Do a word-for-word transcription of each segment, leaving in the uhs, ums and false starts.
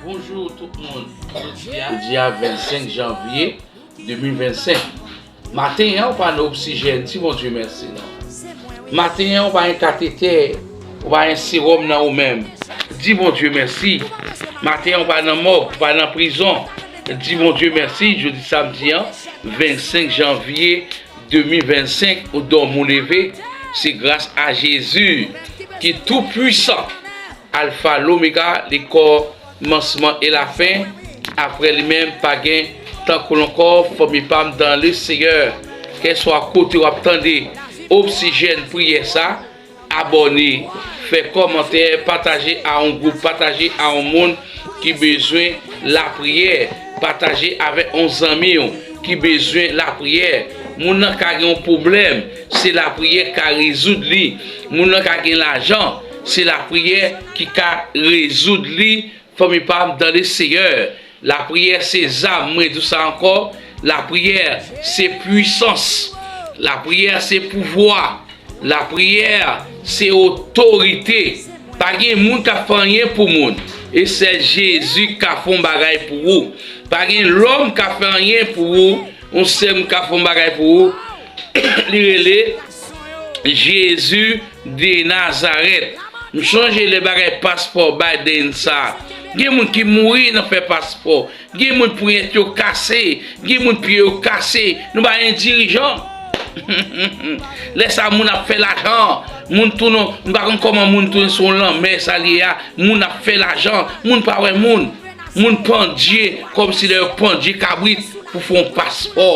Bonjou tout moun. Jodi a, jodi a vennsenk janvye de mil vennsenk. Maten an, ou pa nan oksijèn, di Bondye mèsi non. Maten an, ou pa gen katetè, ou pa gen sewòm nan ou menm, di Bondye mèsi. Maten an, ou pa nan mòg, ou pa nan prizon, di Bondye mèsi. Jodi samdi an, vennsenk janvye de mil vennsenk, ou dòmi ou leve, se gras a Jezi ki tou pwisan. Alfa, Lomega, le kòmansman e la fen. Apre li menm, pa gen tankou l ankò. Fanmi pa m dan le Seyè, kèlswa kote w ap tande Oksijèn priyè sa, abòne, fè kòmantè, pataje a yon gwoup, pataje a yon moun ki bezwen lapriyè, pataje avèk yon zanmi w ki bezwen lapriyè. Moun nan ka gen yon pwoblèm, se lapriyè k ka rezoud li. Moun nan ka gen lajan, se lapriyè ki ka rezoud li. Fanmi pa m dan le Seyè, lapriyè se zam, mwen di w sa ankò, lapriyè se pwisans, lapriyè se pouvwa, lapriyè se otorite. Pa gen moun k ap fè anyen pou moun, e sèl Jezi k ka fè yon bagay pou ou. Pa gen lòm k ap fè anyen pou ou, yon sèl moun k ap fè yon bagay pou ou, li rele Jezi de Nazarèt. M sonje lè bagay paspò Biden sa. Gen moun ki mouri nan fè paspò. Gen moun ponyèt yo kase. Gen moun pye yo kase. Nou pa gen dirijan. Lè sa moun ap fè lajan. Moun tounen, m pa konn kòman moun tounen sou lanmè sa li ye a. Moun ap fè lajan. Moun pa wè moun. Moun pandye kòmsi lè yo pandye kabrit pou fè yon paspò.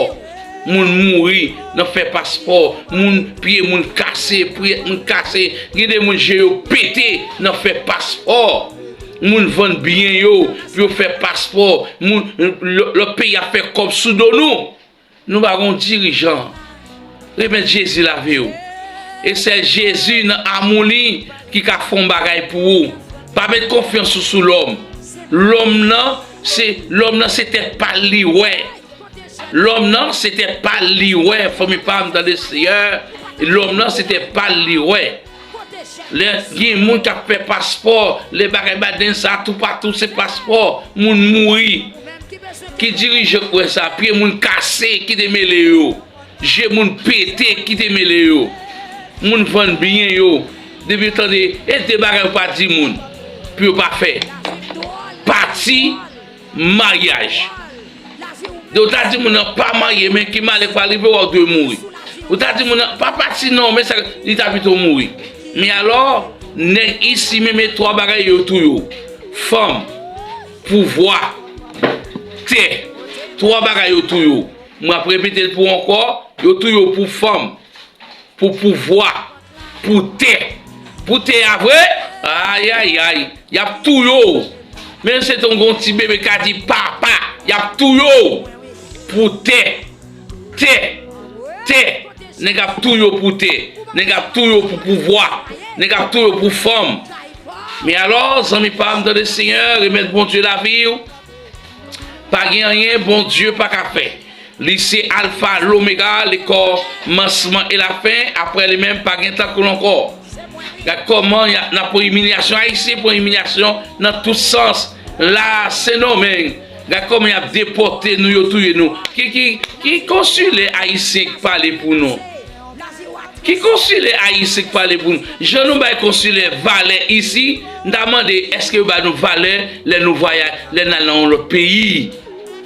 Moun mouri nan fè paspò. Moun pye moun kase, ponyèt moun kase. Gen de moun je yo pete nan fè paspò. Moun vann byen yo pou yo fè paspò. Moun lò- lòt peyi ap fè kòb sou do nou. Nou pa gon dirijan. Remèt Jezi lavi w. E sèl Jezi nan amou li ki ka fè yon bagay pou ou. Pa met konfyans ou sou lòm. Lòm nan se lòm nan se tèt pa l li wè. Lòm nan se tèt pa l li wè. Fanmi pa m tande Seyè. Lòm nan se tèt pa l li wè. Lè gen moun k ap fè paspò, lè bagay Biden sa toupatou se paspò, moun mouri. Ki dirijan k wè sa, pye moun kase ki te mele yo, je moun pete ki te mele yo, moun vann byen yo, depi yo tande e de bagay ou pa di moun pou yo pa fè. Pati, maryaj. Ou ta di moun nan pa marye, men ki malè k pa rive w, ou dwe mouri. Ou ta di moun nan pa pati non, men sa li ta pito mouri. Men alò, nèg isi menm e twa bagay yo touye w. Fanm, pouvwa, tè. Twa bagay yo touye w. Mwen ap repete l pou w ankò, yo touye w pou fanm, pou pouvwa, pou tè. Pou tè a vre, ayayay, y ap touye w. Menm se te yon ti bebe ka di papa, y ap touye w. Pou tè, tè, tè. Nèg ap touye w pou tè. Nèg ap touye w pou pouvwa. Nèg ap touye w pou fanm. Men alò, zanmi pa m, tande Senyè, remèt Bondye lavi w. Pa gen anyen Bondye pa ka fè. Li se Alfa, Lomega, li kòmansman e lafen. Apre li menm, pa gen tankou l ankò. Gad kòman y ap, n ap pran imilyasyon. Ayisyen pran imilyasyon nan tout sans. La, Sendomeng, gad kòman y ap depòte nou, yo touye nou. Ki, ki, ki konsilè ayisyen k pale pou nou? Ki konsilè ayisyen k pale pou nou? Jan nou bay konsilè valè isi, m ta mande, èske yo ba nou valè lè nou vwayaj, lè n al nan yon lòt peyi?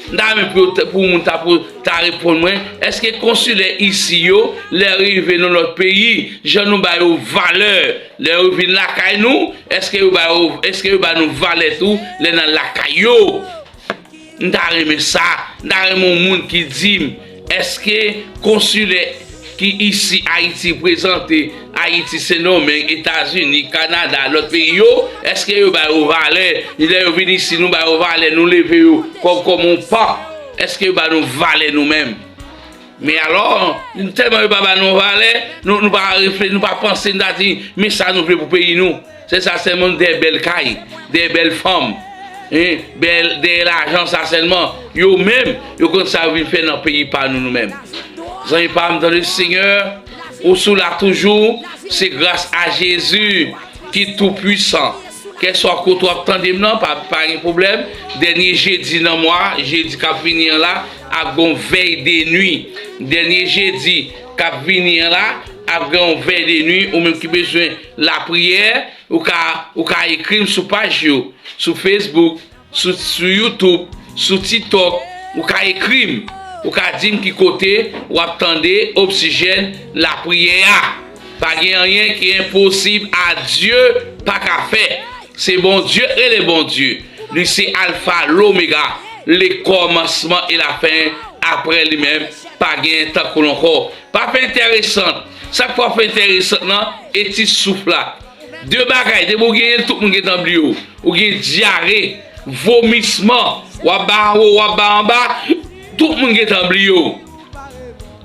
M ta renmen pou yo t- pou moun ta pou ta reponn mwen, èske konsilè isi yo, lè yo rive nan lòt peyi, jan nou ba yo valè, lè yo vin lakay nou, èske yo ba yo, èske yo ba nou valè tou lè n al lakay yo? M ta renmen sa. M ta renmen yon moun ki di m, èske konsilè ki isi Ayiti prezante, Ayiti, Sendomeng, Etazini, Kanada, lòt peyi yo, èske yo ba yo valè? Lè yo vin isi, nou ba yo valè, nou leve yo kòm, kòm yon pa. Èske yo ba nou valè nou menm? Men alò, tèlman yo pa ba nou valè, nou, nou pa refle- nou pa panse, nou ta di, men sa nou vle pou peyi nou. Se sa sèlman, dèyè bèl kay, dèyè bèl fanm, en, bèl, dèyè lajan sa sèlman. Yo menm, yo konn sa yo vin fè nan peyi pa nou, nou menm. Zanmi pa m, tande Senyè, ou sou la toujou, se gras a Jezi ki tou pwisan. Kèlkeswa kote w ap tande m nan, pa, pa gen pwoblèm. Dènye jedi nan mwa, jedi k ap vini an la, ap gen yon vèy de nwi. Dènye jedi k ap vini an la, ap gen yon vèy de nwi. Ou menm ki bezwen lapriyè, ou ka, ou ka ekri m sou paj yo, sou Facebook, sou, sou YouTube, sou TikTok, ou ka ekri m. Ou ka di m ki kote w ap tande Oksijèn Lapriyè a. Pa gen anyen ki enposib a Dye pa ka fè. Se Bondye k rele Bondye. Li se Alfa, Lomega, le kòmansman e la fen. Apre li menm, pa gen tankou l ankò. Pa fè enteresan. Sa k fè w fè enteresan nan, e ti souf la. De bagay, depi w genyen l, tout moun gentan bliye w. Ou gen dyare, vomisman, w ap bay anwo, w ap bay anba, tout moun gentan bliye w.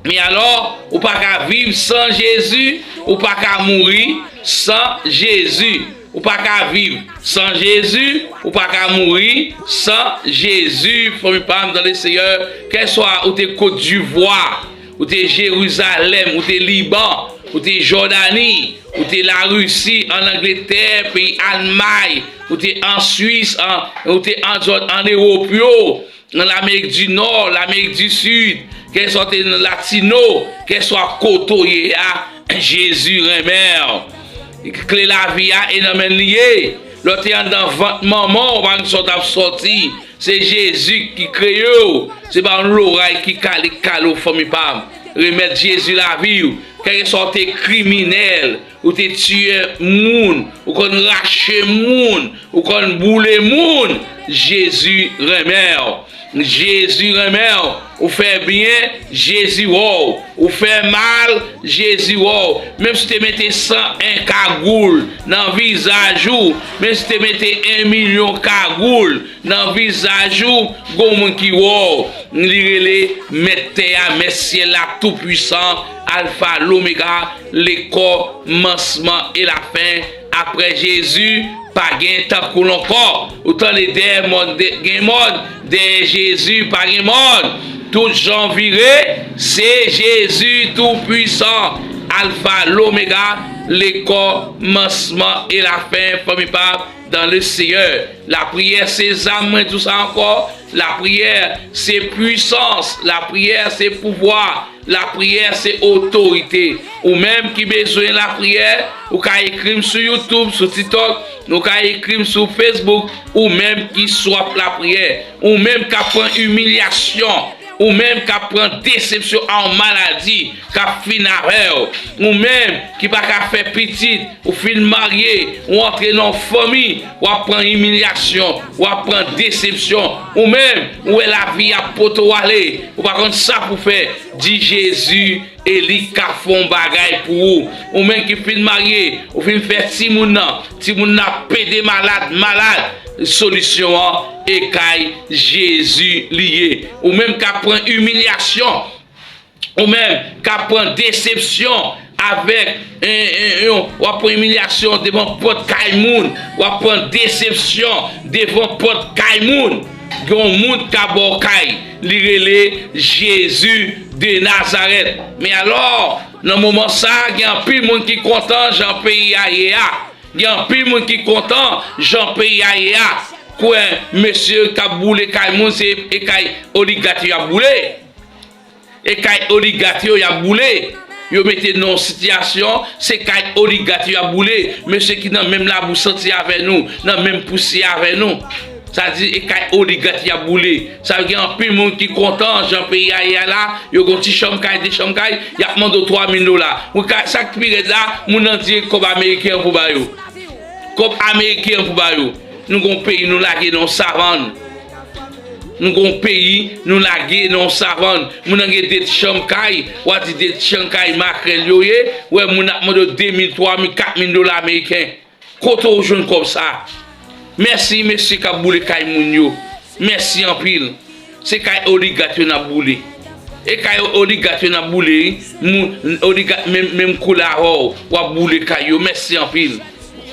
Men alò, ou pa ka viv san Jezi, ou pa ka mouri san Jezi. Ou pa ka viv san Jezi, ou pa ka mouri san Jezi. Fanmi pa m nan Leseyè, kèlkeswa ou te Kot Divwa, ou te Jerizalèm, ou te Liban, ou te Jòdani, ou te Larisi, ann Angletè, peyi Almay, ou te an Swis, an, ou te an zòn ann Ewòp yo, nan Lamerik di Nò, Lamerik di Sid, kèlkeswa w te nan Latino, kèlkeswa kote w ye a, Jezi renmen w. Kle lavi a e nan men l li ye. Lè w te anndan vant manman w, ou pa konn sa w t ap sòti. Se Jezi ki kreye w. Se pa yon loray ki kale, k kale w, fanmi pa m. Remèt Jezi lavi w. Kèlkeswa w te kriminèl, ou te tiye moun, ou konn rache moun, ou konn boule moun, Jezi renmen w. Jezi renmen w. Ou fè byen, Jezi wè w. Ou fè mal, Jezi wè w. Menm si w te mete san en kagoul nan vizaj ou, menm si w te mete en milyon kagoul nan vizaj ou, gon moun ki wè w. Li rele Mèt tè a, Mèt syèl la, Toupwisan, Alfa, Lomega, lekòmansman e lafen. Apre Jezi, pa gen tankou l ankò. Ou tande, dèyè mòn, de-, gen mòn, dèyè Jezi, pa gen mòn. Tout jan vire, se Jezi Toupwisan, Alfa, Lomega, lekòmansman e lafen, fanmi pa m, dans le Seigneur. Lapriyè se zam, mwen di w sa ankò. Lapriyè se pwisans. Lapriyè se pouvwa. Lapriyè se otorite. Ou menm ki bezwen lapriyè, ou ka ekri m sou YouTube, sou TikTok, ou ka ekri m sou Facebook, ou menm ki swaf lapriyè, ou menm k ap pran imilyasyon, ou menm k ap pran desepsyon a yon maladi k ap fin avè w, ou menm ki pa ka fè pitit, ou fin marye, ou antre nan yon fanmi, w ap pran imilyasyon, w ap pran desepsyon. Ou menm, ou wè lavi ap pote w ale, ou pa konn sa pou fè, di Jezi, e li ka fè yon bagay pou ou. Ou menm ki fin marye, ou fin fè timoun nan, timoun nan ap pede malad, malad, solisyon an, e kay Jezi li ye. Ou menm k ap pran imilyasyon, ou menm k ap pran desepsyon avèk, en, en, en, w ap pran imilyasyon devan pòt kay moun, w ap pran desepsyon devan pòt kay moun. Gen yon moun k ap ba w kay, li rele Jezi de Nazarèt. Men alò, nan moman sa a, gen anpil moun ki kontan jan peyi a ye a. Gen anpil moun ki kontan jan peyi a ye a. Kwè, mesye k ap boule kay moun, se e kay oligak yo y ap boule. E kay oligak yo y ap boule. Yo mete n nan yon sitiyasyon, se kay oligak yo y ap boule. Mesye ki nan menm labou santi avè nou, nan menm pousyè avè nou. Sa di, e kay oligak y ap boule. Sa gen anpil moun ki kontan jan peyi a ye a la, yo gen yon ti chanm kay, de chanm kay, y ap mande w twa mil dola. Ou ka, sa k pi rèd la, moun nan di kòb ameriken an pou ba yo. Kòb ameriken an pou ba yo. Nou gon peyi nou lage nan yon savann. Nou gon peyi nou lage nan yon savann. Moun nan gen de ti chanm kay, w a di de ti chanm kay makrèl yo ye. Wè moun ap mande w de mil, twa mil, kat mil dola ameriken. Kote w jwenn kòb sa? Mèsi mesye k ap boule kay moun yo. Mèsi anpil. Se kay oligak yo n ap boule. E kay oligak yo n ap boule, wi. Moun, oligak menm, menm koulè avè w, w ap boule kay yo. Mèsi anpil.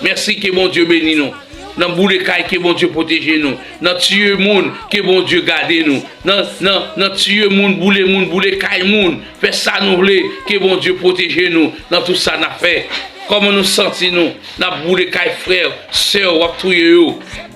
Mèsi, ke Bondye beni nou. Nan boule kay, ke Bondye pwoteje nou. Nan tiye moun, ke Bondye gade nou. Nan, nan, nan tiye moun, boule moun, boule kay moun. Fè sa nou vle, ke Bondye pwoteje nou nan tout sa n ap fè. Kòman nou santi nou? N ap boule kay frè, sè, w ap touye yo.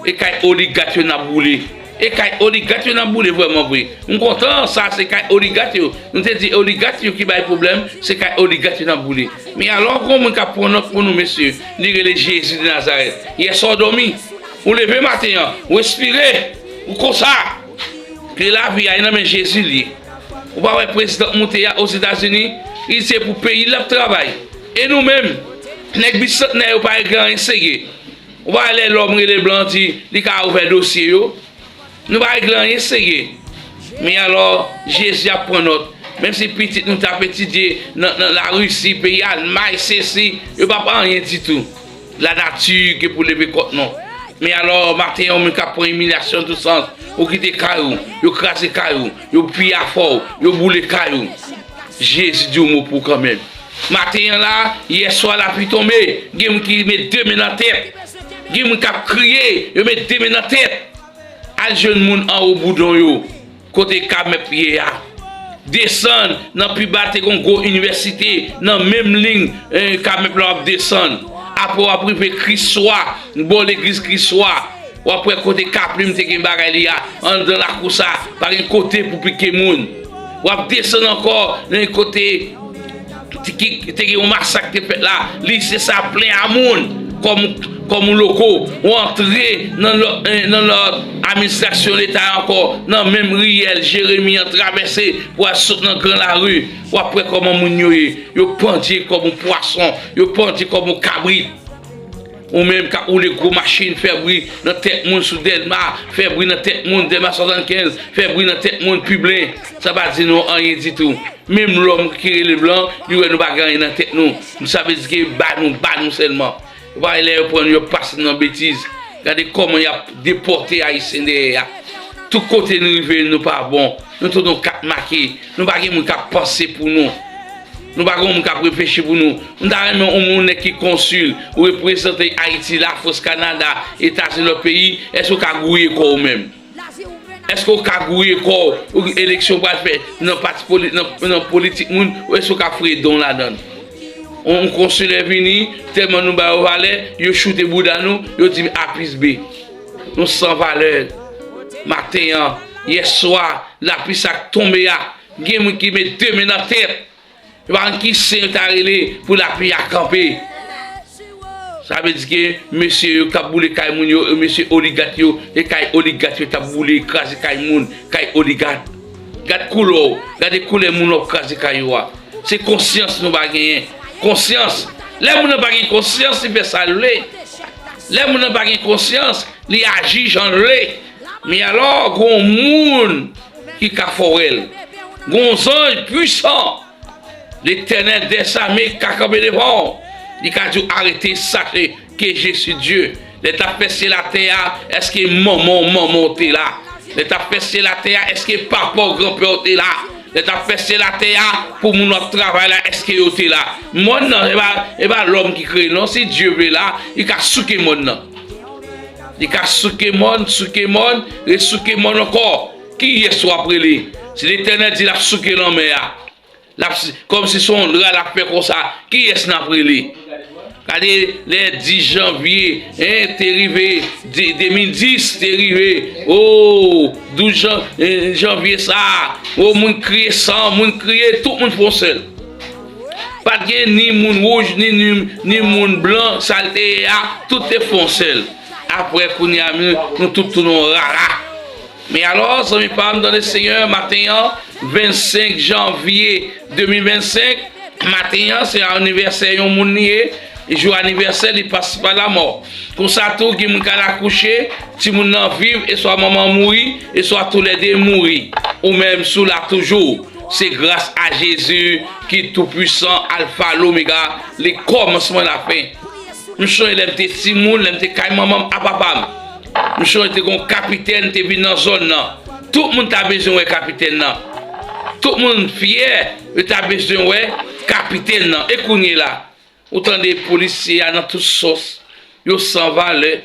E kay oligat yo n ap boule. E kay oligat yo n ap boule vrèman vre. M kontan sa, se kay oligat yo. Nou te di oligat yo ki bay pwoblèm, se kay oligat yo n ap boule. Men alò, gon moun k ap pran nòt pou nou, mesye. Li rele Jezi de Nazarèt. Yèswa w dòmi. Ou leve maten an, ou respire, ou konsa. Ke lavi a nan men Jezi li ye. Ou pa wè prezidan k moute a Ozetazini, li se pou peyi l ap travay. E nou menm, nèg bisantnè yo pa regle anyen serye. Ou pa wè lè lòm rele blan di li ka ouvè dosye yo. Nou pa regle anyen serye. Men alò, Jezi ap pran nòt. Menm si pitit nou t ap etidye nan, nan Larisi, peyi Almay, sesi, yo p ap anyen ditou. Lanati gen pou leve kont nou. Men alò, maten an, ou menm k ap pran imilyasyon tout sans, ou kite kay ou, yo kraze kay ou, yo piyafò w, yo boule kay ou. Jezi di yon mo pou ou kanmenm. Maten an la, yèswa lapli tonbe, gen moun ki met de men nan tèt. Gen moun k ap kriye, yo met de men nan tèt. Al jwenn moun anwo boudon yo, kote Kamèp ye a. Desann nan pi ba, te gon gwo inivèsite nan menm liy, eh, Kamèp la w ap desann. Apre w ap rive Kriswa, bò legliz Kriswa. W ap wè kote Kaplim te gen bagay li a, anndan lakou sa, pa gen kote pou pike moun. W ap desann ankò nan kote Ti ki te gen yon masak te fèt la, lise sa plen a moun. Kòm, kòm yon loko, ou antre nan lòt, eh, nan lòt administrasyon leta ankò, nan menm riyèl Jeremi an travèse pou al sot nan gran lari. W ap wè kòman moun yo ye. Yo pandye kòm yon pwason, yo pandye kòm yon kabrit. Ou menm k ap woule gwo machin, fè bri nan tèt moun sou Dèlma, fè bri nan tèt moun Dèlma swasannkenz, fè bri nan tèt moun Piblen. Sa pa di nou anyen ditou. Menm lòm ki rele blan, li wè nou pa gen anyen nan tèt nou. Sa vle di ke ba nou, ba nou sèlman. Ou pa wè lè yo pran nou, yo pase nou nan betiz. Gade kòman y ap depòte Ayisyen dèyè a. Tout kote nou rive, nou pa bon. Nou tout nou kat make. Nou pa gen moun k ap panse pou nou. Nou pa gen moun k ap reflechi pou nou. M ta renmen yon moun nèg ki konsil, ou reprezante Ayiti, Lafrans, Kanada, Etazini, lòt peyi, èske w ka gouye kò w menm? Èske w ka gouye kò w? Ou eleksyon pral fè nan pati poli-, nan, nan politik moun, ou èske w ka fouye don ladan l? Yon konsilè vini, tèlman nou ba yo valè, yo choute bouda nou, yo di a plis b. Nou san valè. Maten an, yèswa, lapli sa k tonbe a, gen moun ki met de men nan tèt. Yo pa konn ki sen yo ta rele pou lapli a kanpe. Sa vle di ke mesye yo k ap boule kay moun yo, e mesye oligat yo, e kay oligat yo t ap boule, kraze kay moun, kay oligat. Gad koulè w, gade koulè moun w ap kraze kay yo a. Se konsyans nou pa genyen. Konsyans. Lè moun nan pa gen konsyans, li fè sa l vle. Lè moun nan pa gen konsyans, li aji jan l vle. Men alò, gon moun ki ka fè w wè l. Gon zanj pwisan. Letènèl dèzame ka kanpe devan w. Li ka di w, "Arrêtez, sachez que je suis Dieu." Lè l t ap fè syèl atè a, èske manman w, manman w te la? Lè l t ap fè syèl atè a, èske papa w, granpè w te la? Lè l t ap fè syèl atè a, pou moun w ap travay la, èske yo te la? Mòn nan, e pa, e pa lòm ki kreye l non. Si Dye vle la, li ka souke mòn nan. Li ka souke mòn, souke mòn, resouke mòn ankò. Kiyès w ap rele? Si Letènèl di l ap souke lanmè a, l ap, kòmsi se yon dra l ap fè konsa, kiyès n ap rele? Gade, lè dis janvye, en, te rive, de, de mil dis te rive, o, douz jan, en, janvye sa a, o, moun kriye san, moun kriye, tout moun fè yon sèl. Pa t gen ni moun wouj, ni, ni, ni moun blan, sa l te ye a, tout te fè yon sèl. Apre, kounye a, nou, nou tout tounen yon rara. Men alò, zanmi pa m nan le Senyè, maten an, vennsenk janvye de mil vennsenk, maten an, se anivèsè yon moun li ye, jou anivèsè li pase pa lanmò. Konsa tou, gen moun k al akouche, timoun nan viv, e swa manman mouri, e swa toulède mouri. Ou menm, si w la toujou, se gras a Jezi ki toupwisan, Alfa, Lomega, li kòmansman, lafen. M sonje lè m te timoun, lè m te kay manman m a papa m. M sonje te gon kapitèn te vin nan zòn nan. Tout moun ta bezwen wè kapitèn nan. Tout moun fyè, yo ta bezwen wè kapitèn nan. E kounye la, ou tande polisye a nan tout sòs, yo san valè.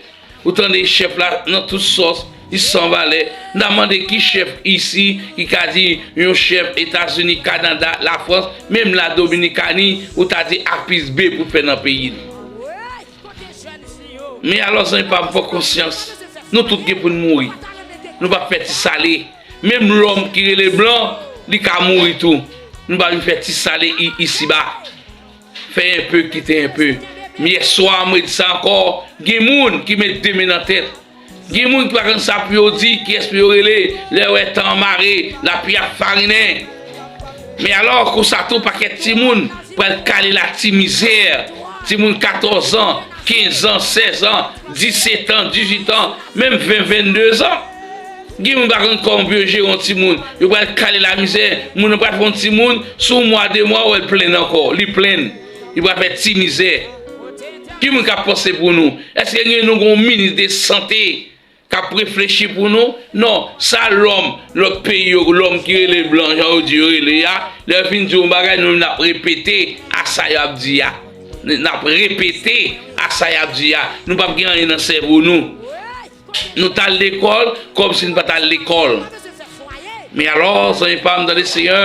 Ou tande chèf la nan tout sòs, Li san valè. M ta mande ki chèf isi ki ka di yon chèf Etazini, Kanada, Lafrans, menm la Dominikani, ou ta di apis be pou fè nan peyi l. Men alò, zanmi pa m, pran konsyans. Nou tout gen pou n mouri. Nou p ap fè ti sale. Menm lòm ki rele blan, li ka mouri tou. Nou pa vin fè ti sale i-, isiba. Fè enpe, kite enpe. Yèswa, mwen di sa ankò, gen moun ki met de men nan tèt. Gen moun ki pa konn sa pou yo di, kiyès pou yo rele, lè yo wè tan an mare, lapli ap farinen. Men alò, konsa tou, pakèt timoun pral kale la ti mizè. Timoun katòz an, kenz an, sèz an, disèt an, dizuit an, menm ven, vennde zan. Gen moun pa konn kòman pou yo jere yon timoun. Yo pral kale la mizè. Moun nan pral fè yon timoun, sou mwa, de mwa, ou wè l plenn ankò. Li plenn. Li pral fè ti mizè. Ki moun k ap panse pou nou? Èske gen nou gon minis de sante k ap reflechi pou nou? Non, sa lòm, lòt peyi yo, lòm ki rele blan, jan yo di yo rele a, lè yo fin di yon bagay, nou menm n ap repete a sa y ap di a. N ap repete a sa y ap di a. Nou p ap gen anyen nan sèvo nou. Nou t al lekòl kòmsi n pa t al lekòl. Men alò, zanmi pa m nan le Seyè,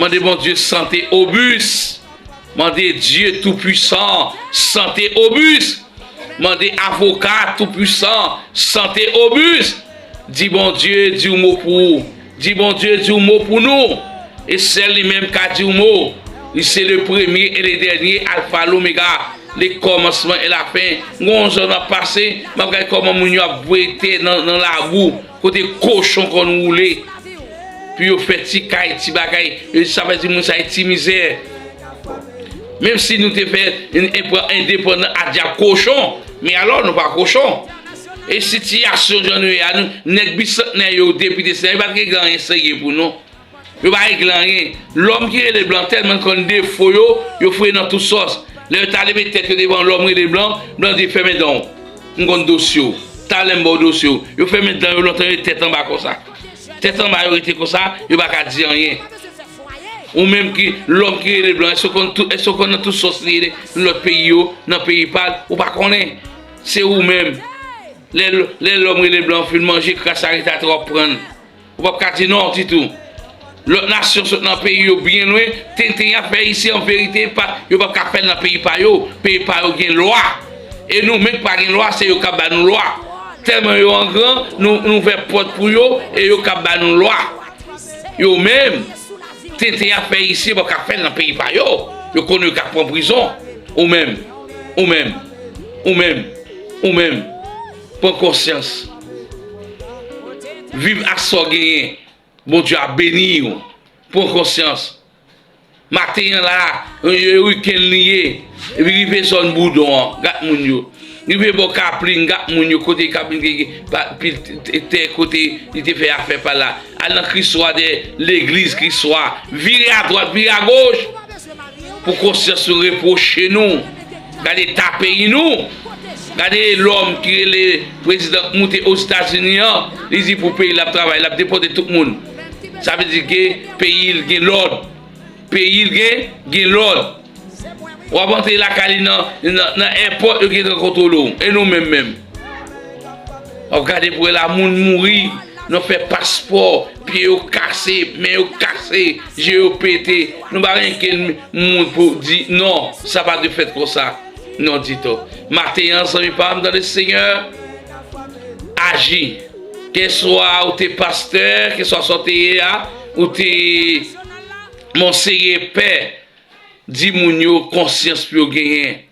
mande Bondye sante obis. Mande Dye Toupisan sante obis. Mande avoka Toupisan sante obis. Di Bondye di yon mo pou ou. Di Bondye di yon mo pou nou. E sèl li menm ka di yon mo. Li se le premye e le dènye, Alfa, Lomega, le kòmansman e la fen. Gon jan n ap pase, m ap gade kòman moun yo ap voye tè nan, nan labou, kote kochon konn woule. Pou yo fè ti kay, ti bagay, e sa vle di moun sa e ti mizè. Menm si nou te fè en-, en-, pran endepandan a djab kochon, men alò nou pa kochon. E sitiyasyon jan nou ye a, nou, nèg bisantnè yo, depite, senatè, yo pa t regle anyen serye pou nou. Yo pa regle anyen. Lòm ki rele blan tèlman konn defo yo, yo foure nan tout sòs. Lè yo ta leve tèt yo devan lòm rele blan, blan di, "Fèmen dan w. M konn dosye w. Talè m ba w dosye w." Yo fèmen dan yo lontan, yo tèt anba konsa. Tèt anba yo rete konsa, yo pa ka di anyen. Ou menm ki, lòm ki rele blan, èske w konn tout, èske w konn nan tout sòs li ye nan lòt peyi yo, nan peyi pa l, ou pa konnen. Se ou menm. Lè, lè lòm rele blan fin manje kras arete atè w ap pran l. Ou p ap ka di non ditou. Lòt nasyon sot nan peyi yo byen lwen, tenten y ap fè isi an verite, pa, yo p ap ka fè l nan peyi pa yo. Peyi pa yo gen lwa. E nou menm ki pa gen lwa, se yo k ap ba nou lwa. Tèlman yo an gran, nou, nou ouvè pòt pou yo, e yo k ap ba nou lwa. Yo menm, tenten y ap fè isi, yo p ap ka fè l nan peyi pa yo. Yo konnen yo ka pran prizon. Ou menm, ou menm, ou menm, ou menm, pran konsyans. Viv ak sa w genyen. Bondye ap beni w. Pran konsyans. Maten an la, e, e, wikenn li ye. Epi rive zòn Boudon an, gad moun yo. Rive bò Kaplin, gad moun yo, kote Kaplin te gen pa, pil t-, t-, tè, kote li te fè afè pa la. Al nan Kriswa, dèyè legliz Kriswa. Vire adwat, vire agoch. Pou konsyans nou repwoche nou. Gade eta peyi nou. Gade lòm ki rele prezidan k moute Ozetazini an, li di pou peyi l ap travay, l ap depòte tout moun. Sa vle di ke peyi l gen lòd. Peyi l gen, gen lòd. W ap antre lakay li nan, nan, nan èpòt, yo gentan kontwole w. E nou menm menm. W ap gade pou wè la moun mouri, nou fè paspò, pye yo kase, men yo kase, je yo pete. Nou pa gen kenn moun pou di non, sa pa dwe fèt konsa. Non ditou. Maten an, zanmi pa m, nan le Seyè, aji. Keswa ou te pastè, keswa sa w te ye a, ou te monseyè, pè, di moun yo konsyans pou yo genyen.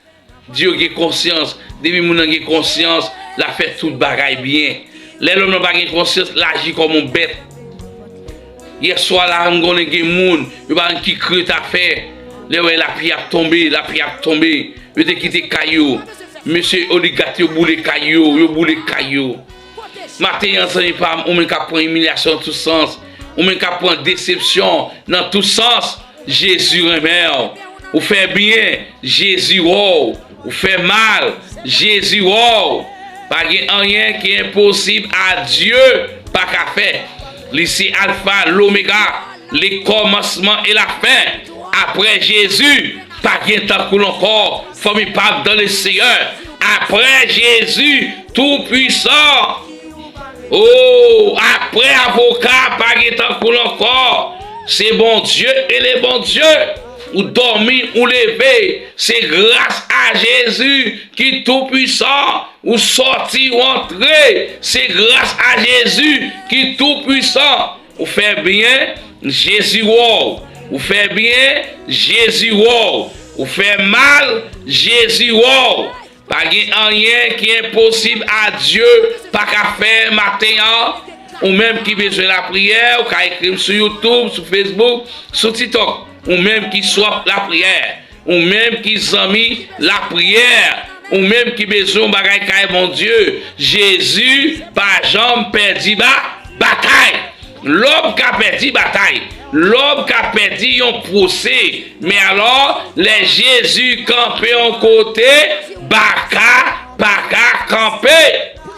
Di yo gen konsyans. Depi moun nan gen konsyans, l ap fè tout bagay byen. Lè lòm nan pa gen konsyans, l aji kòm yon bèt. Yèswa la, m konnen gen moun, yo pa konn ki krent a fè. Lè yo wè lapli ap tonbe, lapli ap tonbe. Yo te kite kay yo. Mesye oligak yo boule kay yo, yo boule kay yo. Maten an, zanmi pa m, ou menm k ap pran imilyasyon nan tout sans, ou menm k ap pran desepsyon nan tout sans, Jezi renmen w. Ou fè byen, Jezi wè w. Ou fè mal, Jezi wè w. Pa gen anyen ki enposib a Dye pa ka fè. Li se Alfa, Lomega, lekòmansman e lafen. Apre Jezi, pa gen tankou l ankò. Fanmi pa m nan le Seyè. Apre Jezi, Toupwisan. Oh, apre avoka, pa gen tankou l ankò. Se Bondye e le Bondye. Ou dòmi, ou leve. Se gras a Jezi ki toupwisan. Ou sòti, ou antre. Se gras a Jezi ki toupwisan. Ou fè byen, Jezi wè w. Ou fè byen, Jezi wè w. Ou fè mal, Jezi wè w. Pa gen anyen ki enposib a Dye pa ka fè maten an. Ou menm ki bezwen lapriyè, ou ka ekri m sou YouTube, sou Facebook, sou TikTok. Ou menm ki swaf lapriyè, ou menm ki zanmi lapriyè, ou menm ki bezwen yon bagay kay Bondye, Jezi pa janm pèdi ba, batay. Lòm ka pèdi batay. Lòm ka pèdi yon pwose. Men alò, lè Jezi kanpe yon kote, baka pa ka kanpe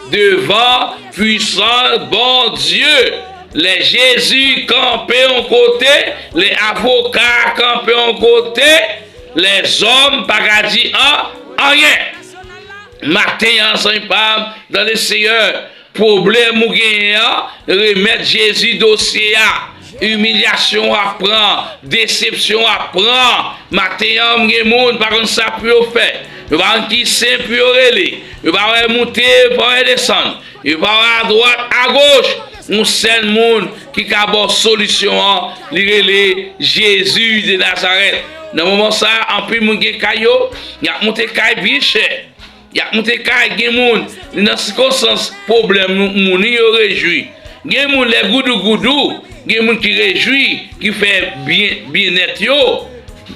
devan pwisan Bondye. Lè Jezi kanpe yon kote, lè avoka kanpe yon kote, lèzòm pa ka di an, anyen. Maten an, zanmi pa m, dans le Seigneur, pwoblèm ou genyen an, remèt Jezi dosye a. Imilyasyon w ap pran, desepsyon w ap pran. Maten an, m gen moun pa konn sa pou yo fè. Yo pa konn ki sen pou yo rele. Yo pa wè moute, yo pa wè desann. Yo pa wè adwat, agoch. Yon sèl moun ki ka ba w solisyon an, li rele Jezi de Nazarèt. Nan moman sa a, anpil moun gen kay yo, y ap moute kay byen chè. Y ap moute kay, gen moun, nan sikonstans pwoblèm moun yo rejwi. Gen moun lè goudougoudou, gen moun ki rejwi, ki fè byen, byennèt yo.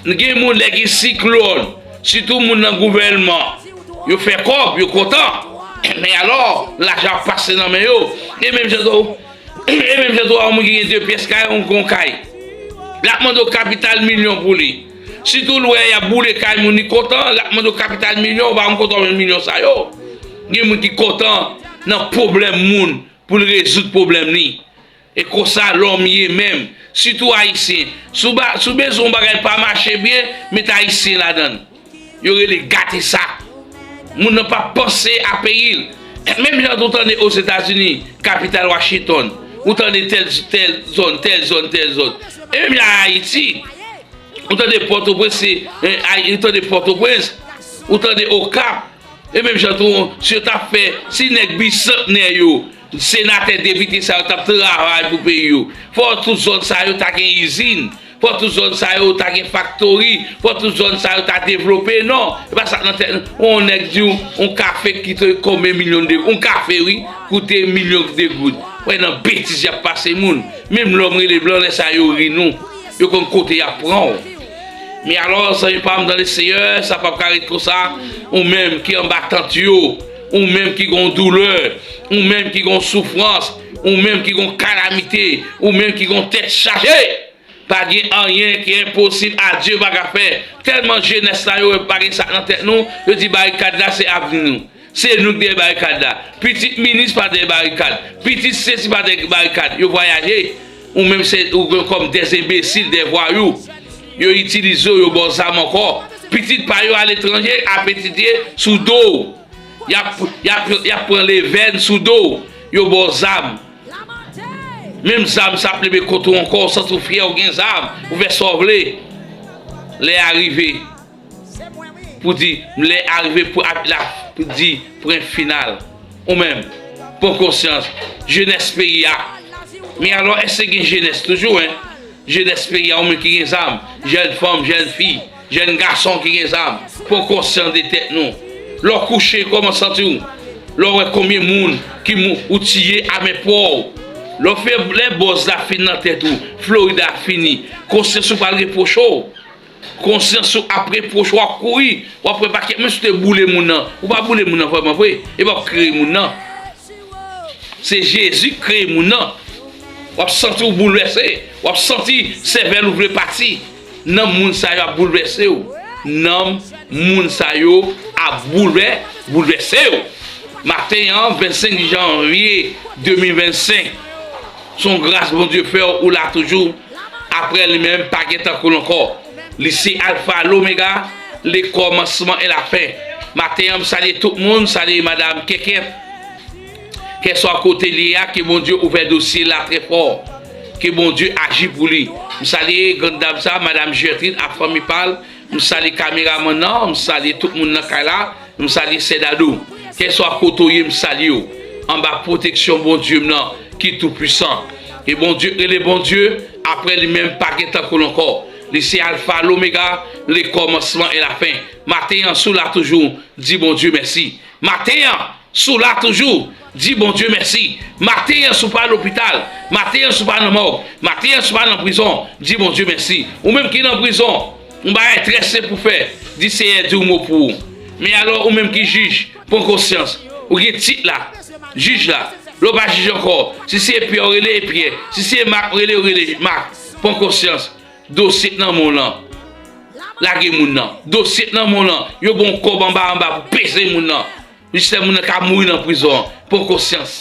Gen moun lè gen siklòn, sitou moun nan gouvènman, yo fè kòb, yo kontan. Men alò, lajan ap pase nan men yo. E menm jan tou, e menm jan tou, yon moun ki gen de pyès kay, yon gwo kay. L ap mande w kapital milyon pou li. Sitou l wè y ap boule kay moun, li kontan, l ap mande w kapital milyon, ou pa konn kote w jwenn milyon sa yo. Gen moun ki kontan nan pwoblèm moun pou l rezoud pwoblèm li. E konsa lòm ye menm. Sitou ayisyen. Si w ba, si w bezwen yon bagay pa mache byen, met ayisyen ladan l. Yo rele gate sa. Moun nan pa panse a peyi l. Menm jan tou tande Ozetazini, kapital Washington, ou tande tèl, tèl zòn, tèl zòn, tèl zòn. E menm jan Ayiti, ou tande Pòtoprens, se, eh, Ay-, ou tande Pòtoprens, ou tande Okap. E menm jan tou, si yo t ap fè, si nèg bisantnè yo, senatè, depite sa yo t ap travay pou peyi yo, fò tout zòn sa yo ta gen izin, fò tout zòn sa yo ta gen faktori, fò tout zòn sa yo ta devlope. Non, e pa sa k nan tèt nou. Yon nèg di w, yon kafe ki te konbyen milyon de, yon kafe, wi, koute milyon de goud. Wè nan betiz y ap pase moun. Menm lòm rele blan, lè sa yo ri nou. Yo konn kote y ap pran w. Men alò, zanmi pa m dans le Seigneur, sa p ap ka ret konsa. Ou menm ki anba tant yo, ou menm ki gon doulè, ou menm ki gon soufrans, ou menm ki gon kalamite, ou menm ki gon tèt chaje. Pa gen anyen ki enposib a Dye pa ka fè. Tèlman jenès la, yo pa gen sa nan tèt nou, yo di barikad la se avni nou. Se nou k dèyè barikad la. Pitit minis pa dèyè barikad. Pitit sesi pa dèyè barikad. Yo vwayaje. Ou menm se, ou gen kòm des enbesil, des voyous. Yo itilize w, yo ba w zam ankò. Pitit pa yo aletranje, apetitye sou do w. Y ap, y ap, y ap pran levèn sou do w. Yo ba w zam. Menm zam sa ap leve kont ou ankò, ou santi w fyè, ou gen zam, ou fè sa w vle. Lè a rive pou di, lè a rive pou ap la, pou di pwen final. Ou menm, pran konsyans, jenès peyi a. Men alò, èske gen jenès toujou, en? Jenès peyi a, ou menm ki gen zam, jèn fanm, jèn fi, jèn gason ki gen zam, pran konsyans de tèt nou. Lè w kouche, kòman w santi w? Lè w wè konbyen moun ki mou, ou tiye a men pa w. Lè w fè, lè bòz la fin nan tèt ou, Florida fini. Konsyans ou pral repwoche w. Konsyans ou ap repwoche w, w ap kouri. W ap pran pakèt, menm si w te boule moun nan, ou pa boule moun nan vrèman vre. E pa w k kreye moun nan. Se Jezi k kreye moun nan. W ap santi w boulvèse. W ap santi sèvèl ou vle pati. Nanm moun sa yo ap boulvèse w. Nanm moun sa yo ap boulvè, boulvèse w. Maten an, vennsenk janvye de mil vennsenk, se yon gras Bondye fè w, ou la toujou. Apre li menm, pa gen tankou l ankò. Li se Alfa, Lomega, le kòmansman e la fen. Maten an, m salye tout moun, salye madanm Kèkèt. Kèlswa kote li ye a, ke Bondye ouvè dosye la trè fò. Ke Bondye aji pou li. M salye grann dam sa, Madanm Gertrude ak fanmi pa l. M salye kameramann nan, m salye tout moun nan kay la, m salye sè Dadou. Kèlswa kote w ye, m salye w. Anba pwoteksyon Bondye m nan, ki tou pwisan. E Bondye rele Bondye, apre li menm pa gen tankou l ankò. Li se Alfa, Lomega, le kòmansman e lafen. Maten an, si w la toujou, di Bondye mèsi. Maten an, si w la toujou, di Bondye mèsi. Maten an, si w pa lopital, maten an, si w pa nan mòg, maten an, si w pa nan prizon, di Bondye mèsi. Ou menm ki nan prizon, yon bagay trè senp pou fè, di Seyè di yon mo pou ou. Men alò, ou menm ki jij, pran konsyans. Ou gen tit la, jij la. Lè w pa jij ankò, si se Pyè w rele, Pyè. Si se Mak w rele, w rele Mak. Pran konsyans. Dosye k nan men w lan. Lage moun nan. Dosye k nan men w lan. Yo ba w kòb anba anba pou peze moun nan. Jistè moun nan ka mouri nan prizon an. Pran konsyans.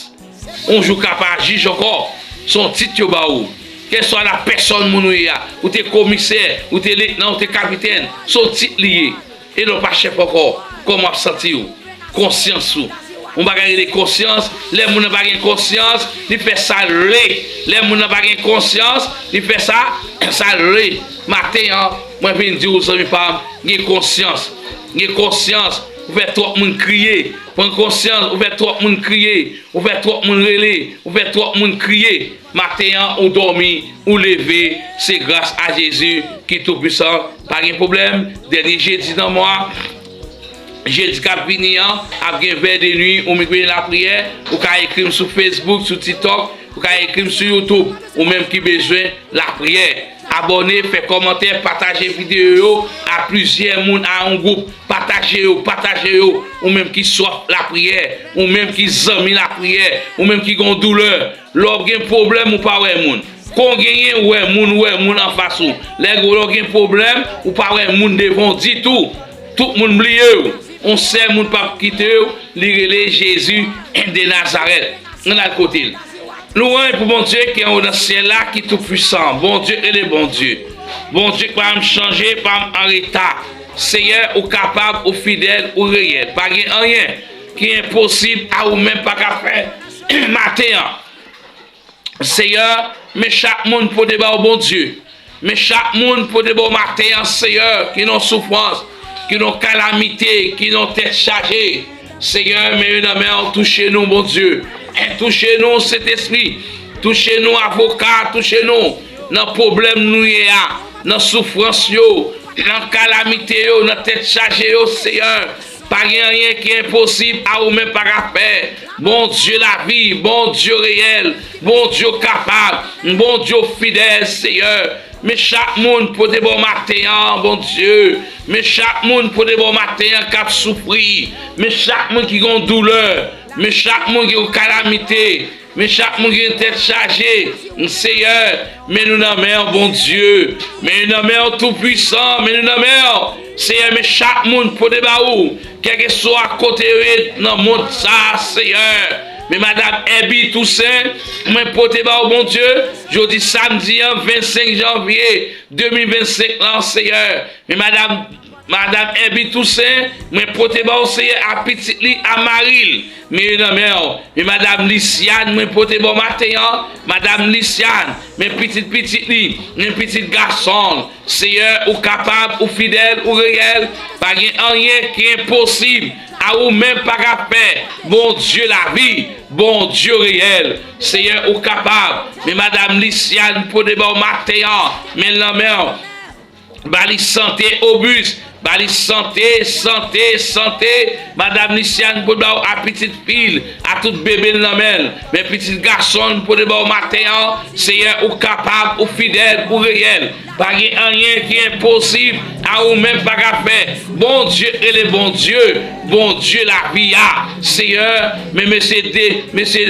On jou w ka pa jij ankò. Se yon tit yo ba ou. Kèlswa la pèsòn moun ou ye a. Ou te komisè, ou te letnan, ou te kapitèn. Se yon tit li ye. E lè w pa chèf ankò, kòman w ap santi w? Konsyans ou. Yon bagay rele konsyans. Lè moun nan pa gen konsyans, li fè sa l vle. Lè moun nan pa gen konsyans, li fè sa, sa l vle. Maten an, mwen vin di w, zanmi pa m, gen konsyans. Gen konsyans. Ou fè twòp moun kriye. Pran konsyans, ou fè twòp moun kriye. Ou fè twòp moun rele. Ou fè twòp moun kriye. Maten an, ou dòmi, ou leve, se gras a Jezi ki toupwisan. Pa gen pwoblèm, dènye jedi nan mwa, jedi k ap vini an, ap gen vè de nwi, ou menm ki bezwen lapriyè, ou ka ekri m sou Facebook, sou TikTok, ou ka ekri m sou YouTube, ou menm ki bezwen lapriyè. Abòne, fè kòmantè, pataje videyo yo a plizyè moun, a yon gwoup. Pataje yo, pataje yo. Ou menm ki swaf lapriyè, ou menm ki zanmi lapriyè, ou menm ki gen yon doulè. Lè w gen pwoblèm, ou pa wè moun. Kon genyen, ou wè moun, ou wè moun anfas ou. Lè w gen pwoblèm, ou pa wè moun devan w ditou. Tout moun bliye w. Yon sèl moun p ap kite w, li rele Jezi de Nazarèt. Ann al kote l. Lwanj pou Bondye ki anwo nan syèl la, ki toupwisan. Bondye rele Bondye. Bondye k pa janm chanje, pa janm an reta. Seyè, ou kapab, ou fidèl, ou reyèl. Pa gen anyen ki enposib a ou menm pa ka fè. Maten an, Seyè, men chak moun pote ba w, Bondye. Men chak moun pote ba w maten an, Seyè, ki nan soufrans, ki nan kalamite, ki nan tèt chaje. Seyè, men yo nan men w, touche nou, Bondye. Touche nou, Sentespri. Touche nou, avoka, touche nou nan pwoblèm nou ye a, nan soufrans yo, nan kalamite yo, nan tèt chaje yo, Seyè. Pa gen anyen ki enposib a ou menm pa ka fè. Bondye lavi, Bondye reyèl, Bondye kapab, Bondye fidèl, Seyè. Men chak moun pote ba w maten an, Bondye. Men chak moun pote ba w maten an k ap soufri. Men chak moun ki gen yon doulè. Men chak moun ki gen yon kalamite. Men chak moun ki gen tèt chaje, Seyè, men nou nan men w, Bondye. Men nou nan men w, Toupwisan, men nou nan men w. Seyè, men chak moun pote ba ou, kèlkeswa kote yo ye nan mond sa a, Seyè. Men madanm Èbi Tousen, mwen pote ba ou, Bondye, jodi samdi an, vennsenk janvye de mil vennsenk lan, Seyè. Men madanm Madanm Èbi Tousen, mwen pote ba w, Seyè, a pitit li, a mari l. Men yo nan men w. Men madanm Lisyàn, mwen pote ba w maten an. Madanm Lisyàn, men pitit pitit li, men pitit gason l. Seyè, ou kapab, ou fidèl, ou reyèl. Pa gen anyen ki enposib a ou menm pa ka fè. Bondye lavi, Bondye reyèl. Seyè, ou kapab. Men madanm Lisyàn, mwen pote ba w maten an. Men l nan men w. Ba li sante obis, ba li sante, sante, sante. Madanm Lisyàn pote ba w a pitit fi l, a tout bebe l nan men l. Men pitit gason l pote ba w maten an, Seyè, ou kapab, ou fidèl, ou reyèl. Pa gen anyen ki enposib a ou menm pa ka fè. Bondye rele Bondye, Bondye lavi a. Seyè, men mesye de, mesye,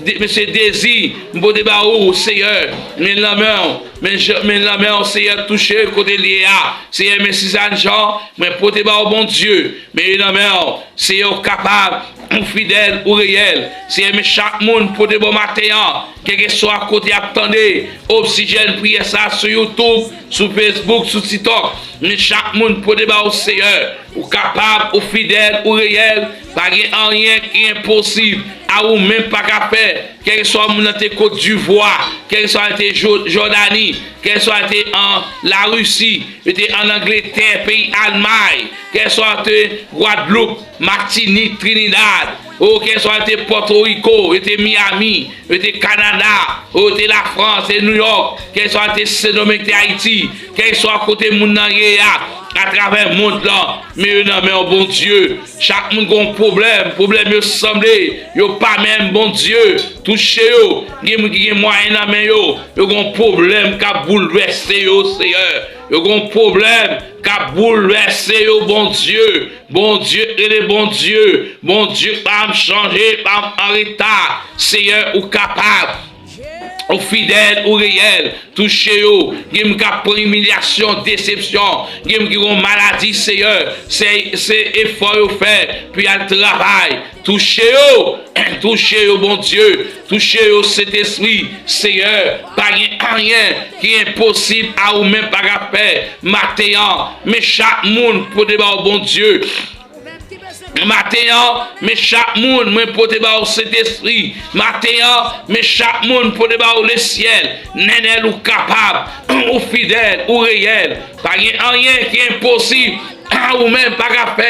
de, mesye Dezi, m pote ba ou, Seyè, men l nan men w. Men, men lanmen w, Seyè, touche kote l ye a. Seyè, men Sizàn Jan, mwen pote ba w, Bondye. Men yo nan men w. Seyè, ou kapab, ou fidèl, ou reyèl. Seyè, men chak moun pote ba w maten an, kèlkeswa kote y ap tande Oxygène priyè sa a sou YouTube, sou Facebook, sou TikTok. Men chak moun pote ba w, Seyè. Ou kapab, ou fidèl, ou reyèl, pa gen anyen ki enposib a ou menm pa ka fè. Kèlkeswa moun nan te Kot Divwa, kèlkeswa l te Jo- Jòdani, kèlkeswa l te an Larisi, yo te an Angletè, peyi Almay, kèlkeswa l te Gwadloup, Matinik, Trinidad, o kèlkeswa l te Pòtoriko, yo te Miami, yo te Kanada, o te Lafrans, te Nouyòk, kèlkeswa l te Sendomeng, te Ayiti, kèlkeswa kote moun nan ye a, atravè mond lan, men yo nan men w, Bondye. Chak moun gen yon pwoblèm, pwoblèm yo sanble, yo pa menm, Bondye. Touche yo, gen moun ki gen mwayen nan men yo, yo gen yon pwoblèm k ap boulvèse yo, Seyè. Yo gen yon pwoblèm k ap boulvèse yo, Bondye. Bondye rele Bondye. Bondye pa janm chanje, pa janm an reta. Seyè, ou kapab. Ou fidèl, ou reyèl. Touche yo. Gen moun k ap pran imilyasyon, desepsyon. Gen moun ki gen maladi, Seyè. Se, se efò yo fè pou y al travay. Touche yo. Touche yo, Bondye. Touche yo, Sentespri. Seyè, pa gen anyen ki enposib a ou menm pa ka fè. Maten an, men chak moun pote ba w, Bondye. Maten an, men chak moun, mwen pote ba w, Sentespri. Maten an, men chak moun pote ba w, Lesyèl. Nènèl, ou kapab, ou fidèl, ou reyèl. Pa gen anyen ki enposib a ou menm pa ka fè.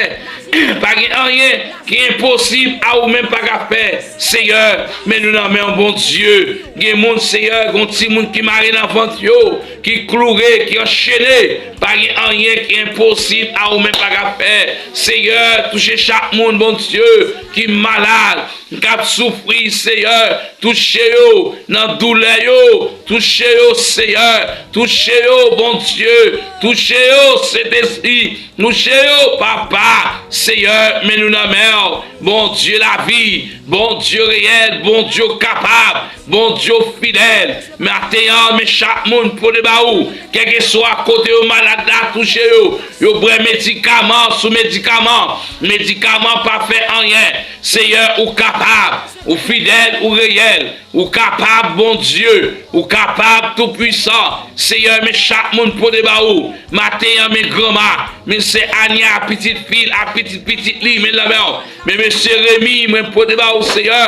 Pa gen anyen ki enposib a ou menm pa ka fè. Seyè, men nou nan men w, Bondye. Gen moun, Seyè, gen timoun ki mare nan vant yo, ki kloure, ki anchene. Pa gen anyen ki enposib a ou menm pa ka fè. Seyè, touche chak moun, Bondye, ki malad, k ap soufri, Seyè. Touche yo nan doulè yo. Touche yo, Seyè. Touche yo, Bondye. Touche yo, Sentespri. Touche yo, Papa. Seyè, men nou nan men w. Bondye lavi, Bondye reyèl, Bondye kapab, Bondye fidèl. Maten an, men chak moun pote ba ou, kèlkeswa kote yo malad la touche yo, yo bwè medikaman sou medikaman. Medikaman pa fè anyen. Seyè, ou kapab, ou fidèl, ou reyèl. Ou kapab, Bondye. Ou kapab, Toupwisan. Seyè, men chak moun pote ba ou. Maten an, men granma, men sè Ania, pitit fi l ak pitit pitit li, men nan men w. Men mesye Remi, mwen pote ba ou, Seyè.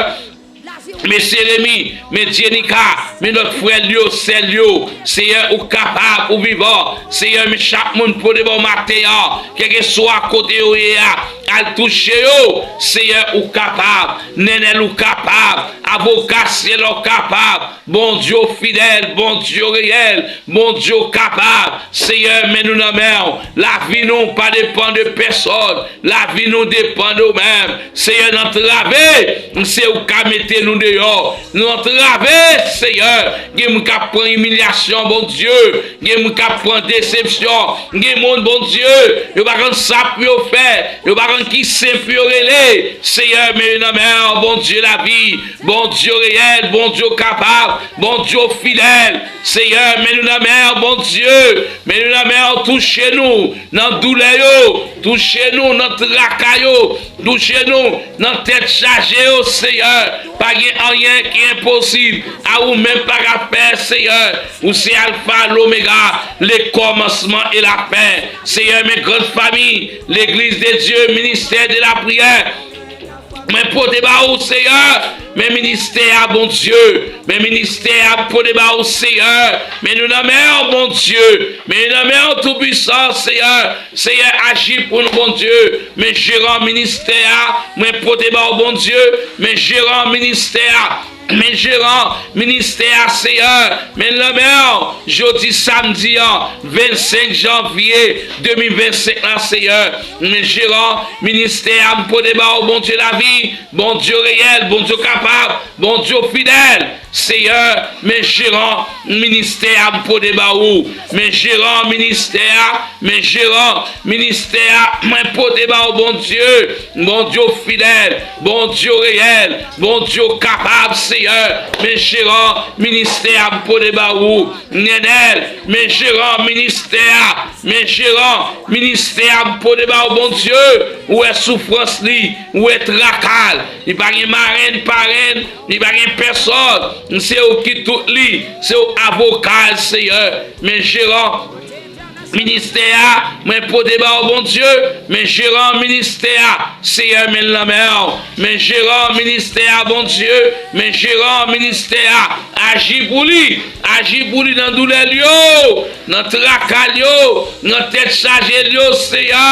Mesye Remi, men Jenika, men lòt frè l yo, sè l yo. Seyè, ou kapab, ou vivan. Seyè, men chak moun pote ba ou maten an, kèlkeswa kote yo ye a, al touche yo. Seyè, ou kapab. Nènèl, ou kapab. Avoka syèl la, ou kapab. Bondye w fidèl, Bondye w reyèl, Bondye w kapab. Seyè, men nou nan men w. Lavi nou pa depann de pèsòn. Lavi nou depann de w menm. Seyè, n antrave, se ou k ka mete nou deyò. Nou antrave, Seyè. Gen moun k ap pran imilyasyon, Bondye. Gen moun k ap pran desepsyon. Gen moun, Bondye, yo pa konn sa pou yo fè. Yo pa konn ki sen pou yo rele. Seyè, men yo nan men w, Bondye lavi. Bondye reyèl, Bondye kapab, Bondye fidèl. Seyè, men nou nan men w, Bondye. Men nou nan men w, touche nou nan doulè yo. Touche nou nan traka yo. Touche nou nan tèt chaje yo, Seyè. Pa gen anyen ki enposib a ou menm pa ka fè, Seyè. Ou se Alfa, Lomega, le kòmansman e la fen. Seyè, men grann fami, Legliz de Dye, Ministè de la Priyè. Mwen pote ba ou, Seyè, men ministè a, Bondye. Men ministè a, m pote ba ou, Seyè. Men nou nan men w, Bondye. Men nou nan men w, Toupwisan, Seyè. Seyè, aji pou nou, Bondye. Men jeran ministè a, mwen pote ba ou, Bondye. Men jeran ministè a. Men jeran ministè a, Seyè, men l nan men w. Jodi samdi an, vennsenk janvye de mil vennsenk la, Seyè, men jeran ministè a, m pote ba w, Bondye lavi, Bondye reyèl, Bondye kapab, Bondye fidèl. Seyè, men jeran ministè a, m pote ba ou. Men jeran ministè a, men jeran ministè a, mwen pote ba ou, Bondye. Bondye w fidèl, Bondye w reyèl, Bondye w kapab, Seyè. Men jeran ministè a, m pote ba ou. Nènèl, men jeran ministè a, men jeran ministè a, m pote ba ou, Bondye. Ou wè soufrans li, ou wè traka l. Li pa gen marenn, parenn, li pa gen pèsòn. Se ou ki tout li, se ou avoka l, Seyè. Men jeran ministè a, mwen pote ba w, Bondye, men jeran ministè a, Seyè, men l nan men w, men jeran ministè a, Bondye, men jeran ministè a, aji pou li, aji pou li nan doulè l yo, nan traka l yo, nan tèt chaje l yo, Seyè,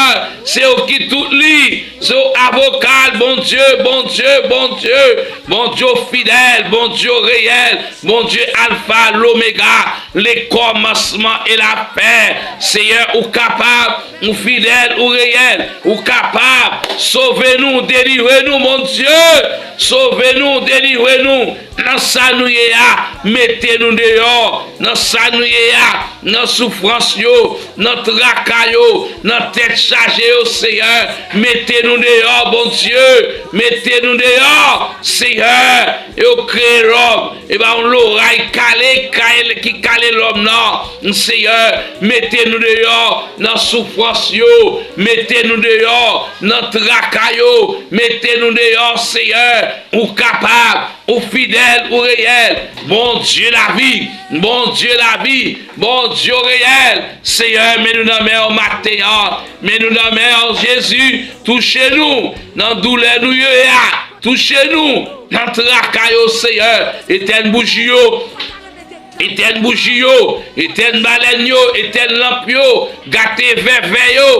se ou ki tout li, se ou avoka l, Bondye, Bondye, Bondye, Bondye w fidèl, Bondye w reyèl, Bondye Alfa, Lomega, le kòmansman e la fen. Seyè, ou kapab, ou fidèl, ou reyèl, ou kapab. Sove nou, delivre nou, Bondye. Sove nou, delivre nou. Nan sa nou ye a, mete nou deyò. Nan sa nou ye a, nan soufrans yo, nan traka yo, nan tèt chaje yo, Seyè, mete nou deyò, Bondye, mete nou deyò, Seyè. Yo kreye lòm, e ba yon loray kale, kale, ki kale lòm nan, Seyè, mete nou deyò nan soufrans yo, mete nou deyò nan traka yo, mete nou deyò, Seyè, ou kapab, ou fidèl, ou reyèl. Bondye lavi, Bondye lavi, Bondye reyèl. Seyè, men nou nan men w maten an. Men nou nan men w, Jezi. Touche nou nan doulè nou ye a. Touche nou nan traka yo, Seyè. Etèn bouji yo. Etèn bouji yo, etèn balèn yo, etèn lanp yo, gate vèvè yo,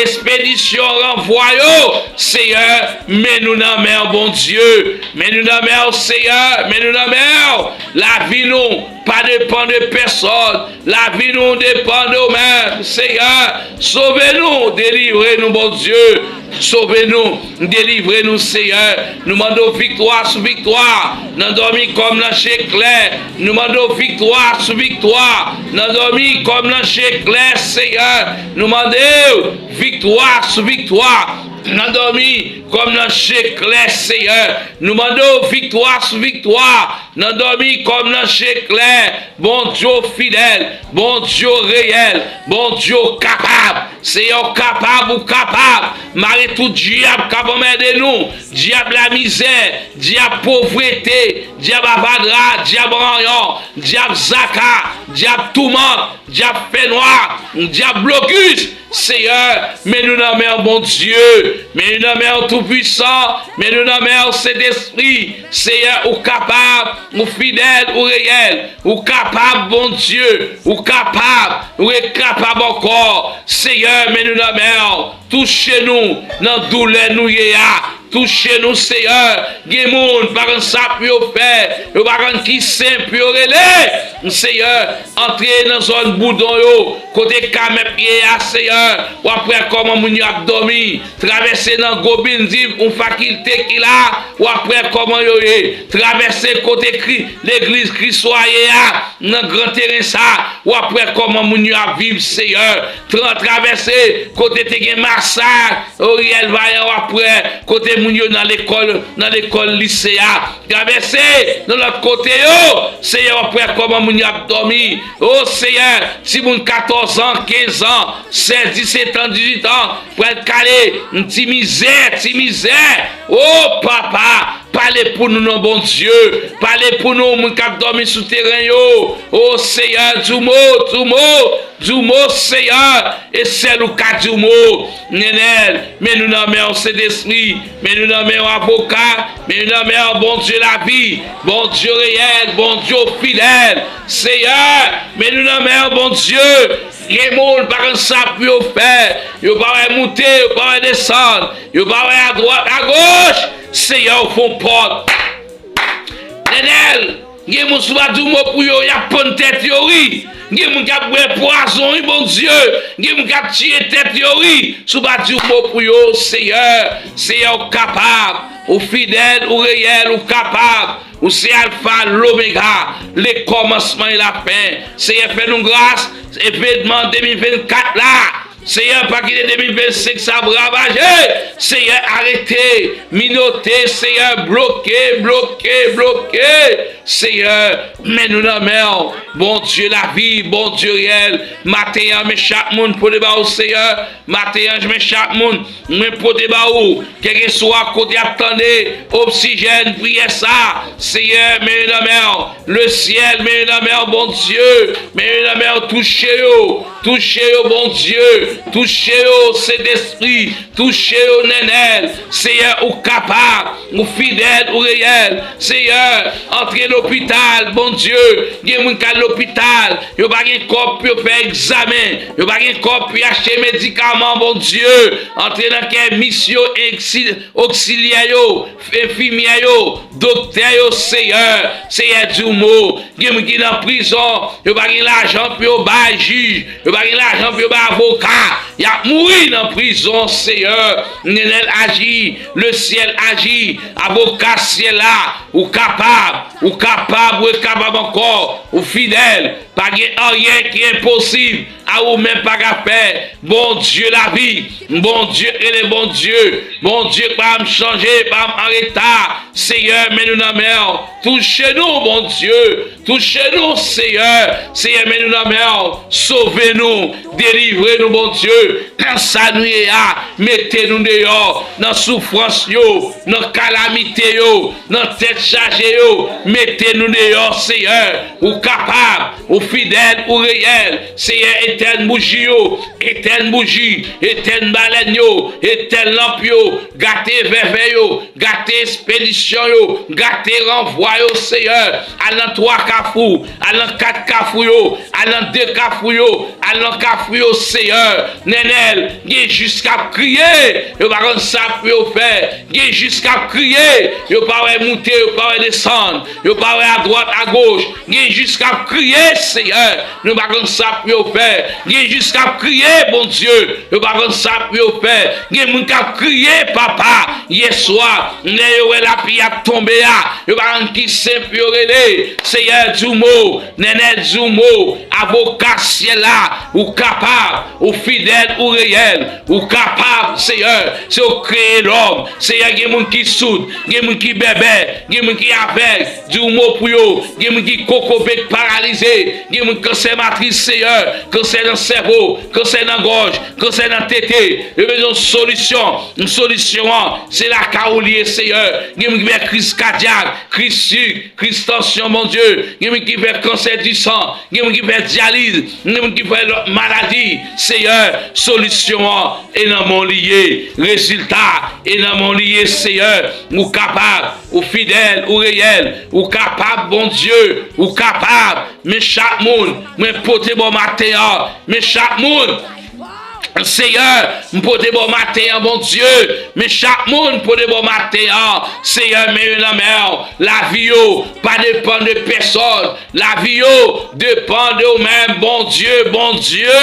espedisyon ranvwa yo, Seyè, men nou nan men w, Bondye, men nou nan men w, Seyè, men nou nan men w, lavi nou pa depann de pèsòn, lavi nou depann de w menm, Seyè, sove nou, delivre nou, Bondye, sove nou, delivre nou, Seyè. Nou mande w viktwa sou viktwa, nan dòmi kòm nan je klè. Nou mande w viktwa sou viktwa, nan dòmi kòm nan je klè, Seyè. Nou mande w viktwa sou viktwa, nan dòmi kòm nan je klè, Seyè. Nou mande w viktwa sou viktwa, nan dòmi kòm nan je klè. Bondye w fidèl, Bondye w reyèl, Bondye w kapab. Seyè, w kapab, ou kapab. Mare tout dyab k ap anmède nou. Dyab lamizè, dyab povrete, dyab avadra, dyab ranyon, dyab zaka, dyab toumant, dyab fènwa, dyab blokis. Seyè, men nou nan men w, Bondye. Men nou nan men w, Toupwisan. Men nou nan men w, Sentespri. Seyè, ou kapab, ou fidèl, ou reyèl. Ou kapab, Bondye. Ou kapab. Ou rekapab ankò. Seyè, men nou nan men w. Touche nou nan doulè nou ye a. Touche nou, Seyè. Gen moun pa konn sa pou yo fè. Yo pa konn ki sen pou yo rele. Seyè, antre nan zòn Boudon yo, kote Kamèp ye a, Seyè. W ap wè kòman moun yo ap dòmi. Travèse nan Gwo Bilding, yon fakilte ki la. W ap wè kòman yo ye. Travèse kote kri, legliz Kriswa ye a, nan gran teren sa. W ap wè kòman moun yo ap viv, Seyè. Tra-, travèse kote te gen masak, Oriel Vaillant, w ap wè kote moun yo nan lekòl, nan lekòl lise a. Travèse nan lòt kote yo, Seyè, w ap wè kòman moun yo ap dòmi. O Seyè, timoun katòz an, kenz an, sèz, disèt an, dizuit an, pral kale, ti mizè, ti mizè. O Papa, pale pou nou non, Bondye. Pale pou nou, moun k ap dòmi sou teren yo. O Seyè, di yon mo, di yon mo, di yon mo, Seyè. E sèl ou ka di yon mo. Nenèl, men nou nan men w, Sentespri. Men nou nan men w, Avoka. Men nou nan men w, Bondye lavi. Bondye reyèl, Bondye fidèl. Seyè, men nou nan men w, Bondye. Gen moun pa konn sa pou yo fè. Yo pa wè moute, yo pa wè desann. Yo pa wè adwat, agoch. Seyè, ou fè yon pòt. Nenèl, gen moun si w pa di yon mo pou yo, y ap pann tèt yo, wi. Gen moun k ap bwè pwazon, wi, Bondye. Gen moun k ap tiye tèt yo, wi. Si w pa di yon mo pou yo, Seyè. Seyè, ou kapab. Ou fidèl, ou reyèl, ou kapab. Ou se Alfa, Lomega, le kòmansman e la fen. Seyè, fè nou gras. Evènman de mil vennkat la, Seyè, pa kite de mil vennsenk sa ap ravaje. Seyè, arete, minote, Seyè, bloke, bloke, bloke. Seyè, men nou nan men w. Bondye lavi, Bondye reyèl. Maten an, men chak moun pote ba w, Seyè. Maten an, men chak moun, mwen pote ba ou, kèlkeswa kote y ap tande oksijèn, priyè sa, Seyè, men yo nan men w. Lesyèl, men yo nan men w, Bondye, men yo nan men w, touche yo, touche yo, Bondye, touche yo, Sentespri, touche yo, Nènèl, Seyè, ou kapab, ou fidèl, ou reyèl, Seyè, antre lopital, Bondye, gen moun k al lopital, yo pa gen kòb pou yo fè egzamen, yo pa gen kòb pou yo achte medikaman, Bondye, antre nan kè mis yo, eksi- oksilyè yo, enfimyè yo, doktè yo, Seyè, Seyè, di yon mo. Gen moun ki nan prizon, yo pa gen lajan pou yo bay jij, yo pa gen lajan pou yo bay avoka, y ap mouri nan prizon, Seyè. Nènèl aji, lesyèl aji, avoka syèl la, ou kapab, ou kapab, ou kapab ankò, ou fidèl, pa gen anyen ki enposib a ou menm pa ka fè. Bondye lavi, Bondye rele Bondye, Bondye pa m chanje, pa m an reta. Seyè, men nou nan men w. Touche nou, Bondye. Touche nou, Seyè. Seyè, men nou nan men w. Sove nou, delivre nou, Bondye. Nan sa nou ye a, mete nou deyò. Nan soufrans yo, nan kalamite yo, nan tèt chaje yo, mete nou deyò, Seyè. Ou kapab, ou fidèl, ou reyèl. Seyè, etèn bouji yo, etèn bouji, etèn balèn yo, etèn lanp yo, gate vèvè yo, gate espedisyon yo, gate ranvwa yo, Seyè. Al nan twa kafou, al nan kat kafou yo, al nan de kafou yo, al nan kafou yo, Seyè. Nènèl, gen jis k ap kriye, yo pa konn sa pou yo fè. Gen jis k ap kriye, yo pa wè moute, yo pa wè desann, yo pa wè adwat, agoch. Gen jis k ap kriye, Seyè, nou pa konn sa pou yo fè. Gen jis k ap kriye, Bondye, yo pa konn sa pou yo fè. Gen moun k ap kriye, Papa, yèswa, lè yo wè lapli ap tonbe a, yo pa konn ki sen pou yo rele. Seyè, di yon mo, Nènèl, di yon mo, avoka syèl la, ou kapab, ou fidèl, ou reyèl, ou kapab, Seyè. Se ou kreye lòm. Seyè, gen moun ki soud, gen moun ki bèbè, gen moun ki avèg, di yon mo pou yo. Gen moun ki kokobek paralize, gen moun kansè matris, Seyè, kansè nan sèvo, kansè nan gòj, kansè nan tete. Yo bezwen yon solisyon. Yon solisyon an, se lakay ou li ye, Seyè. Gen moun ki fè kriz kadyak, kriz sik, kriz tansyon, Bondye. Gen moun ki fè kansè di san, gen moun ki fè dyaliz, gen moun ki fè lòt maladi. Seyè, solisyon an e nan men w li ye. Rezilta e nan men w li ye, Seyè. Ou kapab, ou fidèl, ou reyèl. Ou kapab, Bondye, ou kapab. Men chak moun, mwen pote ba w maten an. Men chak moun, Seyè, m pote ba w maten an, Bondye. Men chak moun pote ba w maten an, Seyè, men yo nan men w. Lavi yo pa depann de pèsòn. Lavi yo depann de ou menm, Bondye, Bondye.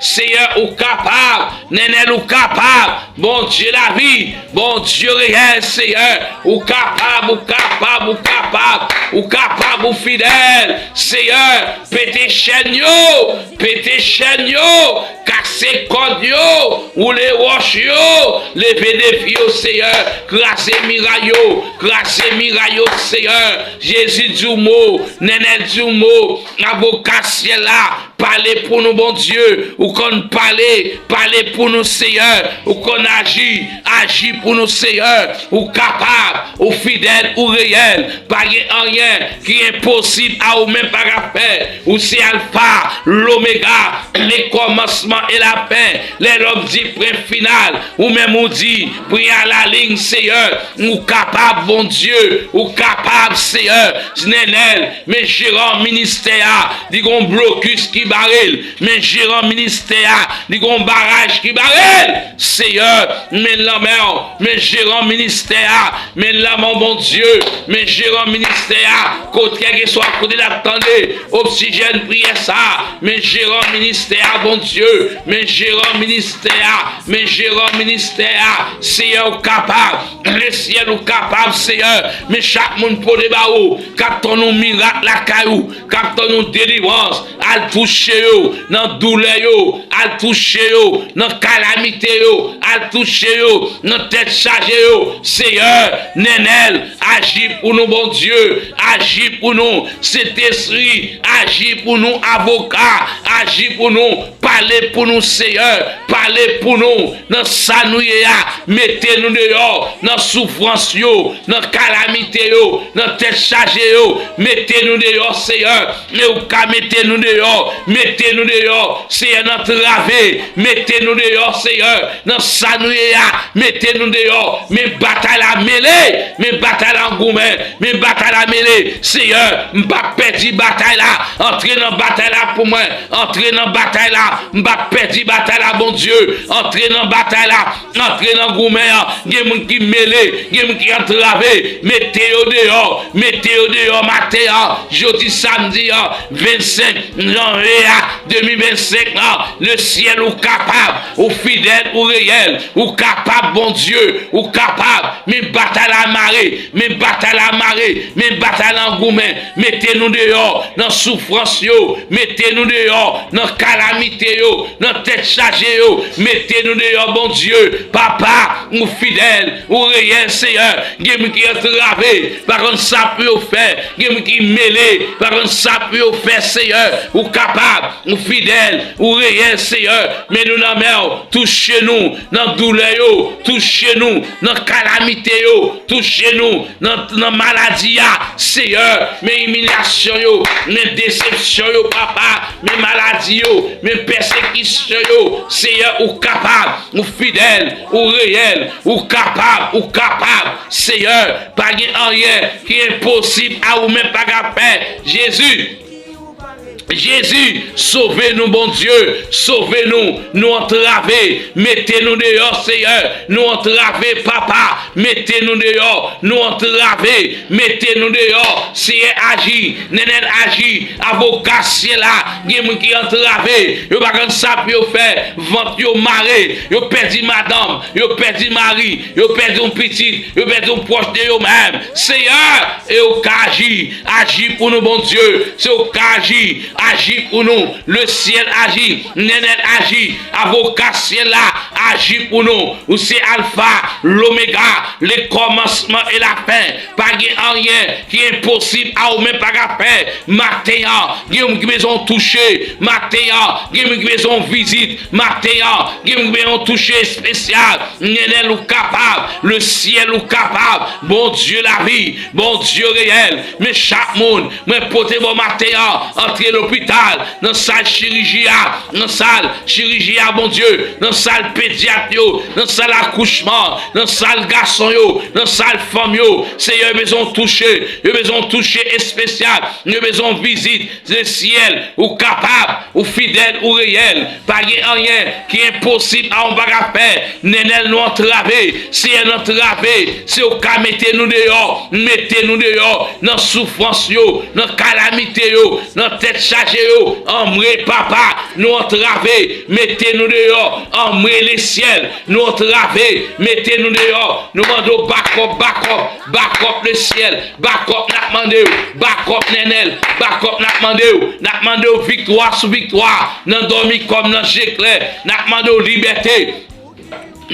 Seyè, ou kapab. Nènèl, ou kapab. Bondye lavi, Bondye reyèl, Seyè. Ou kapab, ou kapab, ou kapab. Ou kapab, ou fidèl, Seyè. Pete chèn yo, pete chèn yo, kase kòd yo, woule wòch yo, leve defi yo, Seyè. Kraze miray yo, kraze miray yo, Seyè. Jezi, di yon mo, Nènèl, di yon mo, avoka syèl la, pale pou nou, Bondye. Ou konn pale, pale pou nou, Seyè. Ou konn aji, aji pou nou, Seyè. Ou kapab, ou fidèl, ou reyèl. Pa gen anyen ki enposib a ou menm pa ka fè. Ou se Alfa, Lomega, le kòmansman e lafen. Lè lòm di pwen final, ou menm ou di pwen a la liy, Seyè. Ou kapab, Bondye. Ou kapab, Seyè. Nènèl, men jeran ministè a, li gon blokis ki bare l. Men jeran ministè a, li gon baraj ki bare l. Seyè, men l nan men w. Men jeran ministè a, men l nan men w, Bondye. Men jeran ministè a, kot kèlkeswa kote l ap tande oksijèn priyè sa. Men jeran ministè a, Bondye. Men jeran ministè a, men jeran ministè a. Seyè, ou kapab. Lesyèl, ou kapab, Seyè. Men chak moun pote ba ou, k ap tann yon mirak lakay ou, k ap tann yon delivrans, al touche touche yo nan doulè yo, al touche yo nan kalamite yo, al touche yo nan tèt chaje yo. Seyè, Nenel, aji pou nou, Bondye, aji pou nou, Sentespri, aji pou nou, avoka, aji pou nou, pale pou nou, Seyè, pale pou nou nan sa nou ye a, mete nou deyò nan soufrans yo, nan kalamite yo, nan tèt chaje yo, mete nou deyò, Seyè. Men ou ka mete nou deyò, mete nou deyò, Seyè, nan trave, mete nou deyò, Seyè, nan sa nou ye a, mete nou deyò. Men batay la mele, men batay la goumen, men batay la mele. Seyè, m p ap pèdi batay la. Antre nan batay la pou mwen, antre nan batay la. M p ap pèdi batay la, Bondye. Antre nan batay la. Antre nan goumen an. Gen moun ki mele, gen moun ki antrave. Mete yo deyò, mete yo deyò maten an, jodi samdi an, vennsenk janvye a, de mil vennsenk lan. Lesyèl, ou kapab, ou fidèl, ou reyèl, ou kapab, Bondye, ou kapab. Men batay la mare, men batay la mare, men batay la goumen. Mete nou deyò nan soufrans yo, mete nou deyò nan kalamite yo, nan tèt chaje yo. Mete nou deyò, Bondye, papa, ou fidèl, ou reyèl, Seyè. Gen moun ki antrave, pa konn sa pou yo fè. Gen moun ki mele, pa konn sa pou yo fè, Seyè. Ou kapab, ou fidèl, ou reyèl, Seyè. Men nou nan men w, touche nou nan doulè yo, touche nou nan kalamite yo, touche nou nan, nan maladi a, Seyè. Men imilyasyon yo, men desepsyon yo, papa, men maladi yo, men pèsekisyon yo, Seyè, ou kapab, ou fidèl, ou reyèl, ou kapab, ou kapab, Seyè. Pa gen anyen ki enposib a ou menm pa ka fè, Jezi. Jezi, sove nou, Bondye, sove nou. Nou antrave, mete nou deyò, Seyè. Nou antrave, papa, mete nou deyò. Nou antrave, mete nou deyò. Seyè, aji, Nenel, aji. Avoka syèl la, gen moun ki antrave, yo pa konn sa pou yo fè. Vant yo mare, yo pèdi madanm, yo pèdi mari, yo pèdi yon pitit, yo pèdi yon pwòch de yo menm. Seyè, e ou ka aji, aji pou nou, Bondye. Se ou ka aji, aji pou nou. Lesyèl aji, Nenel aji, avoka syèl la, aji pou nou. Ou se Alfa, Lomega, le kòmansman e la fen. Pa gen anyen ki enposib a ou menm pa ka fè. Maten an, gen moun ki bezwen yon touche. Maten an, gen moun ki bezwen yon vizit. Maten an, gen moun ki bezwen yon touche espesyal. Nenel, ou kapab. Lesyèl, ou kapab. Bondye lavi, Bondye reyèl. Men chak moun mwen pote bò maten an, antre lopital, nan sal chiriji a, nan sal chiriji a, Bondye, nan sal pedyat yo, nan sal akouchman, nan sal gason yo, nan sal fanm yo. Seyè, yo bezwen w touche, yo bezwen w touche espesyal, yo bezwen w vizit. Lesyèl, ou kapab, ou fidèl, ou reyèl. Pa gen anyen ki enposib a ou pa ka fè. Nenel, nou antrave, Seyè, nou antrave. Se ou ka mete nou deyò, mete nou deyò nan soufrans yo, nan kalamite yo, nan tèt chaje yo. Anmwe, papa, nou antrave, mete nou deyò. Anmwe, lesyèl, nou antrave, mete nou deyò. Nou mande w bakòp, bakòp, bakòp, lesyèl, bakòp n ap mande w, bakòp Nenel, bakòp n ap mande w. N ap mande w viktwa sou viktwa, nan dòmi kòm nan je klè. N ap mande w libète.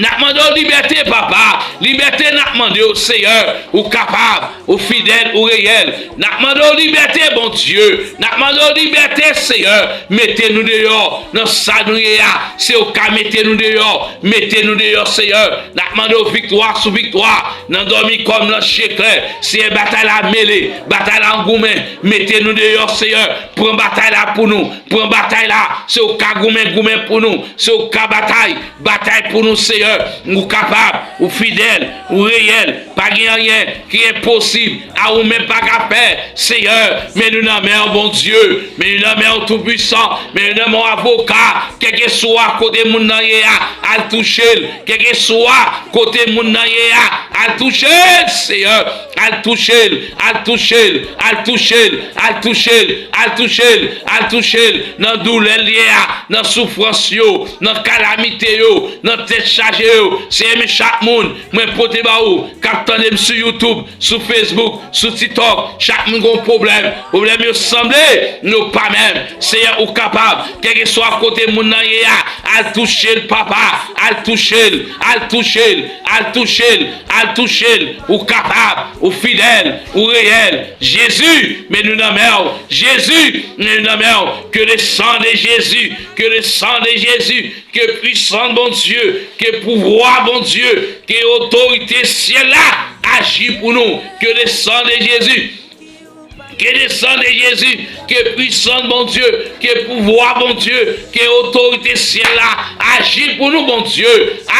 N ap mande w libète, papa. Libète n ap mande w, Seyè. Ou kapab, ou fidèl, ou reyèl. N ap mande w libète, Bondye. N ap mande w libète, Seyè. Mete nou deyò nan sa nou ye a. Se ou ka mete nou deyò. Mete nou deyò, Seyè. N ap mande w viktwa sou viktwa. Nan dòmi kòm nan je klè. Seyè, batay la mele. Batay la an goumen. Mete nou deyò, Seyè. Pran batay la pou nou. Pran batay la. Se ou ka goumen, goumen pou nou. Se ou ka batay. Batay pou nou, Seyè. Ou kapab. Ou fidèl. Ou reyèl. Pa gen anyen ki enposib a ou menm pa ka fè. Seyè, men nou nan men w, Bondye. Men nou nan men w, Toupisan. Men nou nan men w, avoka. Kèlkeswa kote moun nan ye a, al touche l. Kèlkeswa kote moun nan ye a, al touche l, Seyè. Al touche l, al touche l, al touche l, al touche l, al touche touche l, al touche l nan doulè l ye a, nan soufrans yo, nan kalamite yo, nan tèt chaje yo. Seyè, men chak moun mwen pote ba ou, k ap tande m sou YouTube, sou Facebook, sou TikTok, chak moun gon pwoblèm. Pwoblèm yo sanble, yo pa menm. Seyè, ou kapab. Kèlkeswa kote moun nan ye a, al touche l, papa. Al touche l, al touche l, al touche l, al touche l. Ou kapab, ou fidèl, ou reyèl. Jezi, men nou nan men w. Jezi, men nou nan men w. Que le sang de Jésus, que le sang de Jésus, que puissance Bondye, que pouvwa Bondye, que otorite syèl la aji pou nou. Que le sang de Jésus, que le sang de Jésus, que puissance Bondye, que pouvwa Bondye, que otorite syèl la aji pou nou, Bondye,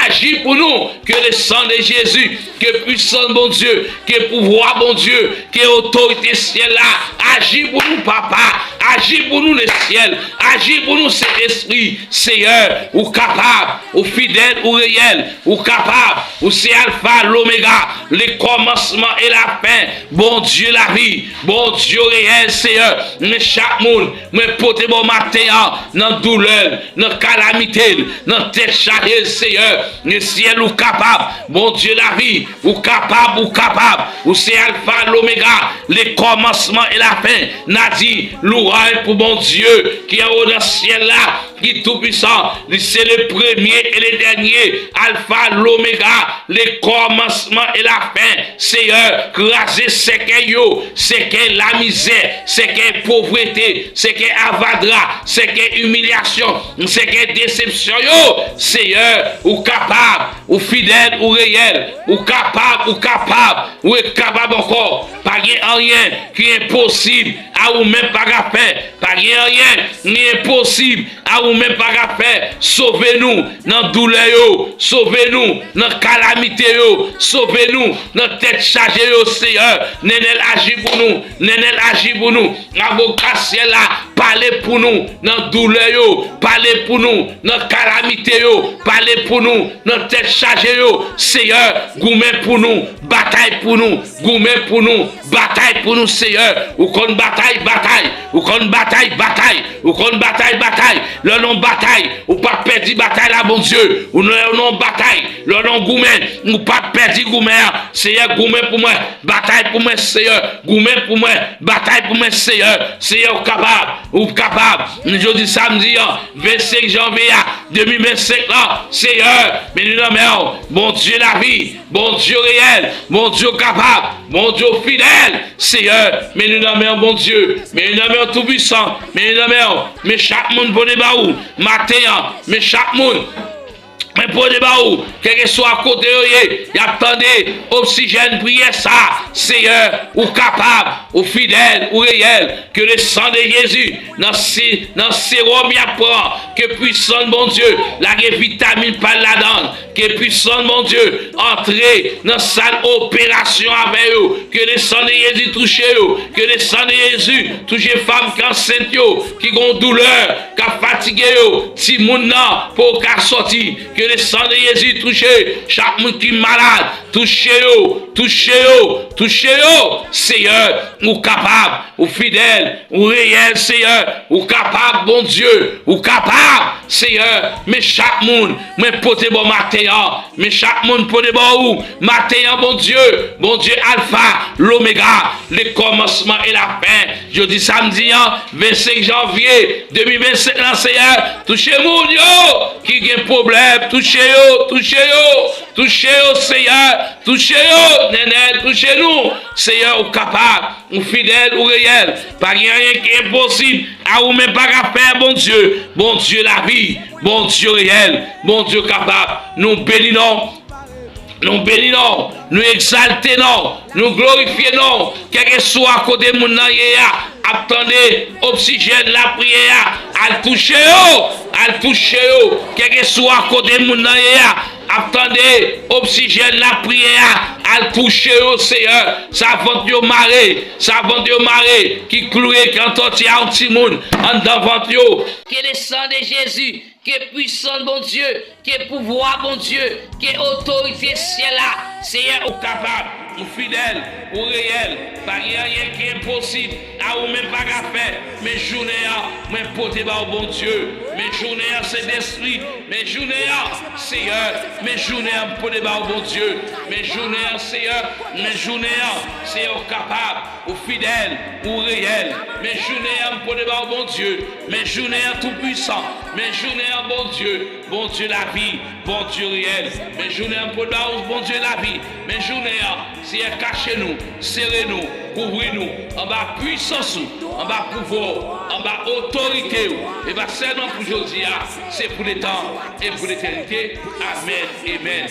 aji pou nou. Que le sang de Jésus, que puissance Bondye, que pouvwa Bondye, que otorite syèl la aji pou nou, papa, aji pou nou, le syèl, aji pou nou, Sentespri. Seyè, ou kapab, ou fidèl, ou reyèl, ou kapab, ou se Alfa, Lomega, le kòmansman e la fen. Bondye lavi, Bondye reyèl, Seyè, men chak moun mwen pote ba w maten an nan doulè l, nan kalamite l, nan tèt chaje l, Seyè. Men syèl, ou kapab, Bondye lavi, ou kapab, ou kapab. Ou se Alfa, Lomega, le kòmansman e la fen. N a di lwanj pou Bondye ki anwo nan syèl la, ki toupwisan. Li se le premye e le dènye, Alfa, Lomega, le kòmansman e la fen. Seyè, kraze sèkèy yo, sèkèy lamizè, sèkèy povrete, sèkèy avadra, sèkèy imilyasyon, sèkèy desepsyon yo. Seyè, ou kapab, ou fidèl, ou reyèl, ou kapab, ou kapab, ou e kapab ankò. Pa gen anyen ki enposib a ou menm pa ka fè. Pa gen anyen ki enposib a ou menm pa ka fè. Sove nou nan doulè yo. Sove nou nan kalamite yo. Sove nou nan tèt chaje yo, Seyè. Nenel aji pou nou. Nenel aji pou nou. Avoka syèl la, pale pou nou nan doulè yo. Pale pou nou nan kalamite yo. Pale pou nou nan tèt chaje yo. Seyè, goumen pou nou. Batay pou nou. Goumen pou nou. Batay pou nou, Seyè. Ou konn batay, batay. Ou konn batay, batay. Ou konn batay, batay. Lè w nan batay, ou p ap pèdi batay la, Bondye. Ou nan, lè w nan batay, lè w nan goumen, ou p ap pèdi goumen an. Seyè, goumen pou mwen. Batay pou mwen, Seyè. Goumen pou mwen. Batay pou mwen, Seyè. Seyè, ou kapab. Ou kapab. Jodi samdi an, vennsenk janvye a, de mil vennsenk lan, Seyè, men nou nan men w. Bondye lavi, Bondye reyèl, Bondye kapab, Bondye fidèl. Seyè, men nou nan men w, Bondye. Men nou nan men w toupwisan. Men nou nan men w. Men chak moun pote ba ou maten an. Men chak moun. Men pote ba ou, kèlkeswa kote yo ye, y ap tande oksijèn priyè sa. Seyè, ou kapab, ou fidèl, ou reyèl. Que le sang de Jésus, nan se, nan sewòm y ap pran, ke pwisans Bondye lage vitamin pa l ladan l. Ke pwisans Bondye antre nan sal operasyon avè yo. Que le sang de Jésus touche yo. Que le sang de Jésus touche fanm ki ansent yo, ki gon doulè, k ap fatige yo. Timoun nan poko ka sòti. Que le sang de Jésus touche chak moun ki malad. Touche yo, touche yo, touche yo. Seyè, ou kapab, ou fidèl, ou reyèl, Seyè. Ou kapab, Bondye, ou kapab, Seyè. Men chak moun mwen pote ba w maten an. Men chak moun pote ba ou maten an, Bondye. Bondye Alfa, Lomega, le kòmansman e la fen. Jodi samdi an, vennsenk janvye de mil vennsenk lan, Seyè, touche moun yo ki gen pwoblèm. Touche yo, touche yo, touche yo, Seyè. Touche yo, Nenel, touche nou. Seyè, ou kapab, ou fidèl, ou reyèl. Pa gen anyen ki enposib a ou menm pa ka fè, Bondye. Bondye lavi, Bondye reyèl, Bondye kapab. Nou beni non. Nou beni non w, nou egzalte non w, nou glorifye non w. Kèlkeswa kote moun nan ye a, ap tande oksijèn lapriyè a, al touche yo, al touche yo. Kèlkeswa kote moun nan ye a, ap tande oksijèn lapriyè a, al touche yo, Seyè. Sa vant yo mare, sa vant yo mare, ki klouye, ki antòti a yon timoun anndan vant yo. Que le sang de Jésus, que pwisans Bondye, ke pouvwa Bondye, ke otorite syèl la. Seyè, ou kapab, ou fidèl, ou reyèl. Pa gen anyen ki enposib a ou menm pa ka fè. Men jounen an, mwen pote ba ou, Bondye. Men jounen an, Sentespri. Men jounen an, Seyè. Men jounen an, m pote ba ou, Bondye. Men jounen an, Seyè. Men jounen an, Seyè, ou kapab, ou fidèl, ou reyèl. Men jounen an, m pote ba ou, Bondye. Men jounen an, Toupwisan. Men jounen an, Bondye. Bondye lavi, Bondye reyèl. Men jounen an, m pote ba ou, Bondye lavi. Men jounen an, Seyè, kache nou, sere nou, kouvri nou anba pwisans ou, anba pouvwa w, anba otorite w. E pa sèlman pou jodi a, se pou letan e pou letènite. Amèn, amèn.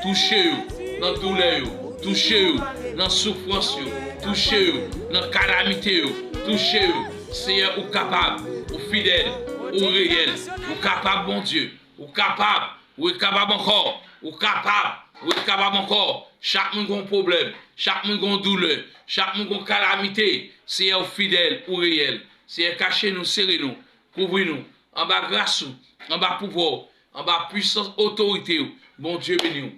Touche yo nan doulè yo, touche yo nan soufrans yo, touche yo nan kalamite yo, touche yo. Seyè, ou kapab, ou fidèl, ou reyèl, ou kapab, Bondye, ou kapab, ou kapab ankò, ou kapab, ou kapab ankò. Chak moun gon pwoblèm, chak moun gon doulè, chak moun gon kalamite. Seyè, ou fidèl, ou reyèl. Seyè, kache nou, sere nou, kouvri nou anba gras ou, anba pouvwa w, anba pwisans otorite w. Bondye beni w.